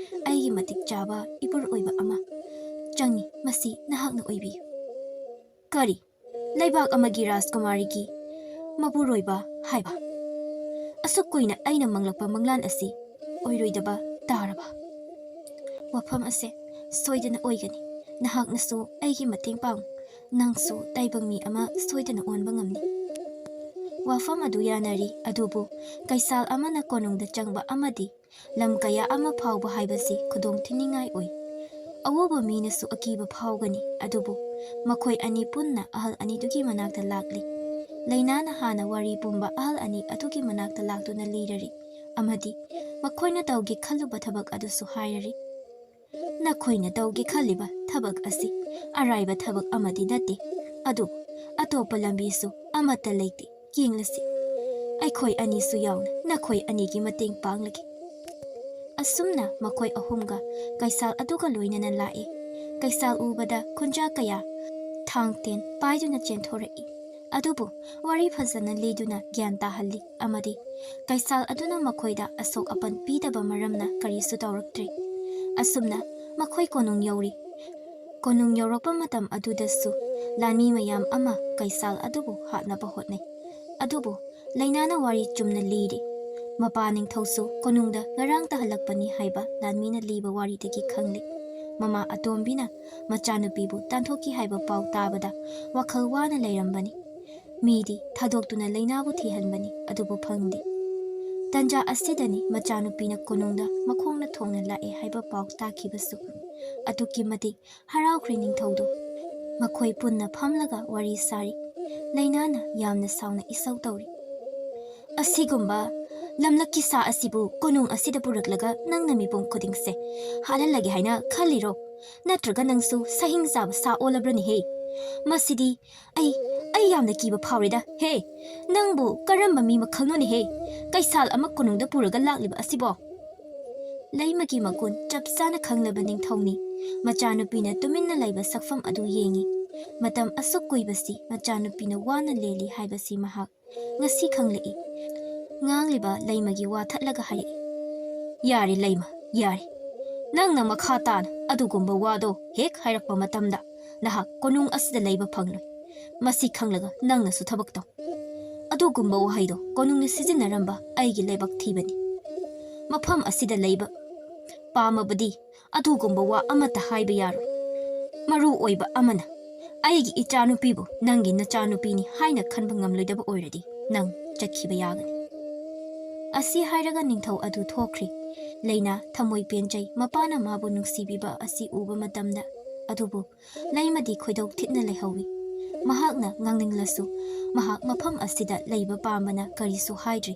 ꯑꯩꯒꯤ ꯃꯇꯤꯛ ꯆꯥꯕ ꯏꯄꯨꯔ ꯑꯣꯏꯕ ꯑꯃ ꯆꯪꯉꯤ, ꯃꯁꯤ ꯅꯍꯥꯛꯅ ꯑꯣꯏꯕꯤꯌꯨ꯫ ꯀꯔꯤ? ꯂꯩꯕꯥꯛ ꯑꯃꯒꯤ ꯔꯥꯖꯀꯨꯃꯥꯔꯤꯒꯤ ꯃꯄꯨꯔꯣꯏꯕ ꯍꯥꯏꯕ? ꯑꯁꯨꯛ ꯀꯨꯏꯅ ꯑꯩꯅ ꯃꯪꯂꯛꯄ ꯃꯪꯂꯥꯟ ꯑꯁꯤ ꯑꯣꯏꯔꯣꯏꯗꯕ ꯇꯥꯔꯕ? ꯋꯥꯐꯝ ꯑꯁꯦ ꯁꯣꯏꯗꯅ ꯑꯣꯏꯒꯅꯤ꯫ ꯅꯍꯥꯛꯅꯁꯨ ꯑꯩꯒꯤ ꯃꯇꯦꯡ ꯄꯥꯡ꯫ ꯅꯪꯁꯨ ꯇꯥꯏꯕꯪ ꯃꯤ ꯑꯃ ꯁꯣꯏꯗꯅ ꯑꯣꯟꯕ ꯉꯝꯅꯤ꯫ ꯋꯥꯐꯝ ꯑꯗꯨ ꯌꯥꯅꯔꯤ, ꯑꯗꯨꯕꯨ ꯀꯩꯁꯥꯜ ꯑꯃꯅ ꯀꯣꯅꯨꯡꯗ ꯆꯪꯕ ꯑꯃꯗꯤ ꯂꯝ ꯀꯌꯥ ꯑꯃ ꯐꯥꯎꯕ ꯍꯥꯏꯕꯁꯤ ꯈꯨꯗꯣꯡ ꯊꯤꯅꯤꯡꯉꯥꯏ ꯑꯣꯏ꯫ ꯑꯎꯕ ꯃꯤꯅꯁꯨ ꯑꯀꯤꯕ ꯐꯥꯎꯒꯅꯤ, ꯑꯗꯨꯕꯨ ꯃꯈꯣꯏ ꯑꯅꯤ ꯄꯨꯟꯅ ꯑꯍꯜ ꯑꯅꯤꯗꯨꯒꯤ ꯃꯅꯥꯛꯇ ꯂꯥꯛꯂꯤ꯫ ꯂꯩꯅꯥꯅ ꯍꯥꯟꯅ ꯋꯥꯔꯤ ꯄꯨꯝꯕ ꯑꯍꯜ ꯑꯅꯤ ꯑꯗꯨꯒꯤ ꯃꯅꯥꯛꯇ ꯂꯥꯛꯇꯨꯅ ꯂꯤꯔꯔꯤ, ꯑꯃꯗꯤ ꯃꯈꯣꯏꯅ ꯇꯧꯒꯦ ꯈꯜꯂꯨꯕ ꯊꯕꯛ ꯑꯗꯨꯁꯨ ꯍꯥꯏꯔꯔꯤ꯫ ꯅꯈꯣꯏꯅ ꯇꯧꯒꯦ ꯈꯜꯂꯤꯕ ꯊꯕꯛ ꯑꯁꯤ ꯑꯔꯥꯏꯕ ꯊꯕꯛ ꯑꯃꯗꯤ ꯅꯠꯇꯦ, ꯑꯗꯨꯕꯨ ꯑꯇꯣꯞꯄ ꯂꯝꯕꯤꯁꯨ ꯑꯃꯠꯇ ꯂꯩꯇꯦ꯫ ꯌꯦꯡꯂꯁꯤ, ꯑꯩꯈꯣꯏ ꯑꯅꯤꯁꯨ ꯌꯥꯎꯅ ꯅꯈꯣꯏ ꯑꯅꯤꯒꯤ ꯃꯇꯦꯡ ꯄꯥꯡꯂꯒꯦ꯫ ꯑꯁꯨꯝꯅ ꯃꯈꯣꯏ ꯑꯍꯨꯝꯒ ꯀꯩꯁꯥꯜ ꯑꯗꯨꯒ ꯂꯣꯏꯅꯅ ꯂꯥꯛꯏ꯫ ꯀꯩꯁꯥꯜ ꯎꯕꯗ ꯈꯨꯟꯖꯥ ꯀꯌꯥ ꯊꯥꯡ ꯇꯦꯟ ꯄꯥꯏꯗꯨꯅ ꯆꯦꯟꯊꯣꯔꯛꯏ꯫ ꯑꯗꯨꯕꯨ ꯋꯥꯔꯤ ꯐꯖꯅ ꯂꯤꯗꯨꯅ ꯒ꯭ꯌꯥꯟ ꯇꯥꯍꯜꯂꯤ, ꯑꯃꯗꯤ ꯀꯩꯁꯥꯜ ꯑꯗꯨꯅ ꯃꯈꯣꯏꯗ ꯑꯁꯣꯛ ꯑꯄꯟ ꯄꯤꯗꯕ ꯃꯔꯝꯅ ꯀꯔꯤꯁꯨ ꯇꯧꯔꯛꯇ꯭ꯔꯦ꯫ ꯑꯁꯨꯝꯅ ꯃꯈꯣꯏ ꯀꯣꯅꯨꯡ ꯌꯧꯔꯤ꯫ ꯀꯣꯅꯨꯡ ꯌꯧꯔꯛꯄ ꯃꯇꯝ ꯑꯗꯨꯗꯁꯨ ꯂꯥꯟꯃꯤ ꯃꯌꯥꯝ ꯑꯃ ꯀꯩꯁꯥꯜ ꯑꯗꯨꯕꯨ ꯍꯥꯠꯅꯕ ꯍꯣꯠꯅꯩ꯫ ꯑꯗꯨꯕꯨ ꯂꯩꯅꯥꯅ ꯋꯥꯔꯤ ꯆꯨꯝꯅ ꯂꯤꯔꯤ꯫ ꯃꯄꯥ ꯅꯤꯡꯊꯧꯁꯨ ꯀꯣꯅꯨꯡꯗ ꯉꯔꯥꯡ ꯇꯥꯍꯜꯂꯛꯄꯅꯤ ꯍꯥꯏꯕ ꯂꯥꯟꯃꯤꯅ ꯂꯤꯕ ꯋꯥꯔꯤꯗꯒꯤ ꯈꯪꯂꯤ꯫ ꯃꯃꯥ ꯑꯇꯣꯝꯕꯤꯅ ꯃꯆꯥꯅꯨꯄꯤꯕꯨ ꯇꯥꯟꯊꯣꯛꯈꯤ ꯍꯥꯏꯕ ꯄꯥꯎ ꯇꯥꯕꯗ ꯋꯥꯈꯜ ꯋꯥꯅ ꯂꯩꯔꯝꯕꯅꯤ꯫ ꯃꯤꯗꯤ ꯊꯥꯗꯣꯛꯇꯨꯅ ꯂꯩꯅꯥꯕꯨ ꯊꯤꯍꯟꯕꯅꯤ, ꯑꯗꯨꯕꯨ ꯐꯪꯗꯦ꯫ ꯇꯟꯖꯥ ꯑꯁꯤꯗꯅꯤ ꯃꯆꯥꯅꯨꯄꯤꯅ ꯀꯣꯅꯨꯡꯗ ꯃꯈꯣꯡꯅ ꯊꯣꯡꯅ ꯂꯥꯛꯑꯦ ꯍꯥꯏꯕ ꯄꯥꯎ ꯇꯥꯈꯤꯕꯁꯨ꯫ ꯑꯗꯨꯛꯀꯤ ꯃꯇꯤꯛ ꯍꯔꯥꯎꯈ꯭ꯔꯦ ꯅꯤꯡꯊꯧꯗꯣ꯫ ꯃꯈꯣꯏ ꯄꯨꯟꯅ ꯐꯝꯂꯒ ꯋꯥꯔꯤ ꯁꯥꯔꯤ꯫ ꯂꯩꯅꯥꯅ ꯌꯥꯝꯅ ꯁꯥꯎꯅ ꯏꯁꯧ ꯇꯧꯔꯤ꯫ "ꯑꯁꯤꯒꯨꯝꯕ ꯂꯝꯂꯛꯀꯤ ꯁꯥ ꯑꯁꯤꯕꯨ ꯀꯣꯅꯨꯡ ꯑꯁꯤꯗ ꯄꯨꯔꯛꯂꯒ ꯅꯪꯅ ꯃꯤꯄꯨꯝ ꯈꯨꯗꯤꯡꯁꯦ ꯍꯥꯠꯍꯜꯂꯒꯦ ꯍꯥꯏꯅ ꯈꯜꯂꯤꯔꯣ? ꯅꯠꯇ꯭ꯔꯒ ꯅꯪꯁꯨ ꯁꯍꯤꯡ ꯆꯥꯕ ꯁꯥ ꯑꯣꯜꯂꯕ꯭ꯔꯅꯦꯍꯦ? ꯃꯁꯤꯗꯤ ꯑꯩ, ꯑꯩ ꯌꯥꯝꯅ ꯀꯤꯕ ꯐꯥꯎꯔꯦꯗ꯫ ꯍꯦ, ꯅꯪꯕꯨ ꯀꯔꯝꯕ ꯃꯤ ꯃꯈꯜꯅꯣꯅꯦꯍꯦ? ꯀꯩꯁꯥꯜ ꯑꯃ ꯀꯣꯅꯨꯡꯗ ꯄꯨꯔꯒ ꯂꯥꯛꯂꯤꯕ ꯑꯁꯤꯕꯣ?" ꯂꯩꯃꯒꯤ ꯃꯒꯨꯟ ꯆꯞ ꯆꯥꯅ ꯈꯪꯂꯕ ꯅꯤꯡꯊꯧꯅꯤ꯫ ꯃꯆꯥꯅꯨꯄꯤꯅ ꯇꯨꯃꯤꯟꯅ ꯂꯩꯕ ꯁꯛꯐꯝ ꯑꯗꯨ ꯌꯦꯡꯉꯤ꯫ ꯃꯇꯝ ꯑꯁꯨꯛ ꯀꯨꯏꯕꯁꯤ ꯃꯆꯥꯅꯨꯄꯤꯅ ꯋꯥꯅ ꯂꯦꯜꯂꯤ ꯍꯥꯏꯕꯁꯤ ꯃꯍꯥꯛ ꯉꯁꯤ ꯈꯪꯂꯛꯏ꯫ ꯉꯥꯡꯂꯤꯕ ꯂꯩꯃꯒꯤ ꯋꯥ ꯊꯠꯂꯒ ꯍꯥꯏꯔꯛꯏ, "ꯌꯥꯔꯦ ꯂꯩꯃ, ꯌꯥꯔꯦ꯫ ꯅꯪꯅ ꯃꯈꯥ ꯇꯥꯅ ꯑꯗꯨꯒꯨꯝꯕ ꯋꯥꯗꯣ ꯍꯦꯛ ꯍꯥꯏꯔꯛꯄ ꯃꯇꯝꯗ ꯅꯍꯥꯛ ꯀꯣꯅꯨꯡ ꯑꯁꯤꯗ ꯂꯩꯕ ꯐꯪꯂꯣꯏ꯫ ꯃꯁꯤ ꯈꯪꯂꯒ ꯅꯪꯅꯁꯨ ꯊꯕꯛ ꯇꯧ꯫ ꯑꯗꯨꯒꯨꯝꯕ ꯋꯥꯍꯩꯗꯣ ꯀꯣꯅꯨꯡꯅ ꯁꯤꯖꯤꯟꯅꯔꯝꯕ ꯑꯩꯒꯤ ꯂꯥꯏꯕꯛ ꯊꯤꯕꯅꯤ꯫ ꯃꯐꯝ ꯑꯁꯤꯗ ꯂꯩꯕ ꯄꯥꯝꯃꯕꯗꯤ ꯑꯗꯨꯒꯨꯝꯕ ꯋꯥ ꯑꯃꯠꯇ ꯍꯥꯏꯕ ꯌꯥꯔꯣꯏ꯫ ꯃꯔꯨ ꯑꯣꯏꯕ ꯑꯃꯅ, ꯑꯩꯒꯤ ꯏꯆꯥꯅꯨꯄꯤꯕꯨ ꯅꯪꯒꯤ ꯅꯆꯥꯅꯨꯄꯤꯅꯤ ꯍꯥꯏꯅ ꯈꯟꯕ ꯉꯝꯂꯣꯏꯗꯕ ꯑꯣꯏꯔꯗꯤ ꯅꯪ ꯆꯠꯈꯤꯕ ꯌꯥꯒꯅꯤ꯫ ꯑꯁꯤ ꯍꯥꯏꯔꯒ ꯅꯤꯡꯊꯧ ꯑꯗꯨ ꯊꯣꯛꯈ꯭ꯔꯦ꯫ ꯂꯩꯅꯥ ꯊꯃꯣꯏ ꯄꯦꯟꯖꯩ꯫ ꯃꯄꯥꯅ ꯃꯥꯕꯨ ꯅꯨꯡꯁꯤꯕꯤꯕ ꯑꯁꯤ ꯎꯕ ꯃꯇꯝꯗ꯫ ꯑꯗꯨꯕꯨ ꯂꯩꯃꯗꯤ ꯈꯣꯏꯗꯧ ꯊꯤꯠꯅ ꯂꯩꯍꯧꯏ꯫ ꯃꯍꯥꯛꯅ ꯉꯥꯡꯅꯤꯡꯂꯁꯨ ꯃꯍꯥꯛ ꯃꯐꯝ ꯑꯁꯤꯗ ꯂꯩꯕ ꯄꯥꯝꯕꯅ ꯀꯔꯤꯁꯨ ꯍꯥꯏꯗ꯭ꯔꯤ꯫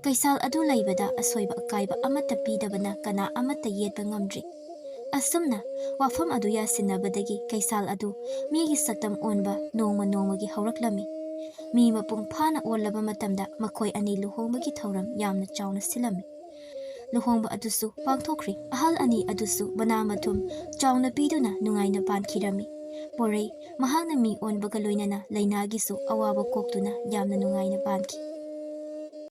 ꯀꯩꯁꯥꯜ ꯑꯗꯨ ꯂꯩꯕꯗ ꯑꯁꯣꯏꯕ ꯑꯀꯥꯏꯕ ꯑꯃꯠꯇ ꯄꯤꯗꯕꯅ ꯀꯅꯥ ꯑꯃꯠꯇ ꯌꯦꯠꯄ ꯉꯝꯗ꯭ꯔꯤ꯫ ꯑꯁꯨꯝꯅ ꯋꯥꯐꯝ ꯑꯗꯨ ꯌꯥꯁꯤꯟꯅꯕꯗꯒꯤ ꯀꯩꯁꯥꯜ ꯑꯗꯨ ꯃꯤꯒꯤ ꯁꯛꯇꯝ ꯑꯣꯟꯕ ꯅꯣꯡꯃ ꯅꯣꯡꯃꯒꯤ ꯍꯧꯔꯛꯂꯝꯃꯤ꯫ ꯃꯤ ꯃꯄꯨꯡ ꯐꯥꯅ ꯑꯣꯜꯂꯕ ꯃꯇꯝꯗ ꯃꯈꯣꯏ ꯑꯅꯤ ꯂꯨꯍꯣꯡꯕꯒꯤ ꯊꯧꯔꯝ ꯌꯥꯝꯅ ꯆꯥꯎꯅ ꯁꯤꯜꯂꯝꯃꯤ꯫ ꯂꯨꯍꯣꯡꯕ ꯑꯗꯨꯁꯨ ꯄꯥꯡꯊꯣꯛꯈ꯭ꯔꯤ꯫ ꯑꯍꯜ ꯑꯅꯤ ꯑꯗꯨꯁꯨ ꯃꯅꯥ ꯃꯊꯨꯝ ꯆꯥꯎꯅ ꯄꯤꯗꯨꯅ ꯅꯨꯡꯉꯥꯏꯅ ꯄꯥꯟꯈꯤꯔꯝꯃꯤ꯫ ꯄꯣꯔꯩ ꯃꯍꯥꯛꯅ ꯃꯤ ꯑꯣꯟꯕꯒ ꯂꯣꯏꯅꯅ ꯂꯩꯅꯥꯒꯤꯁꯨ ꯑꯋꯥꯕ ꯀꯣꯛꯇꯨꯅ ꯌꯥꯝꯅ ꯅꯨꯡꯉꯥꯏꯅ ꯄꯥꯟꯈꯤ꯫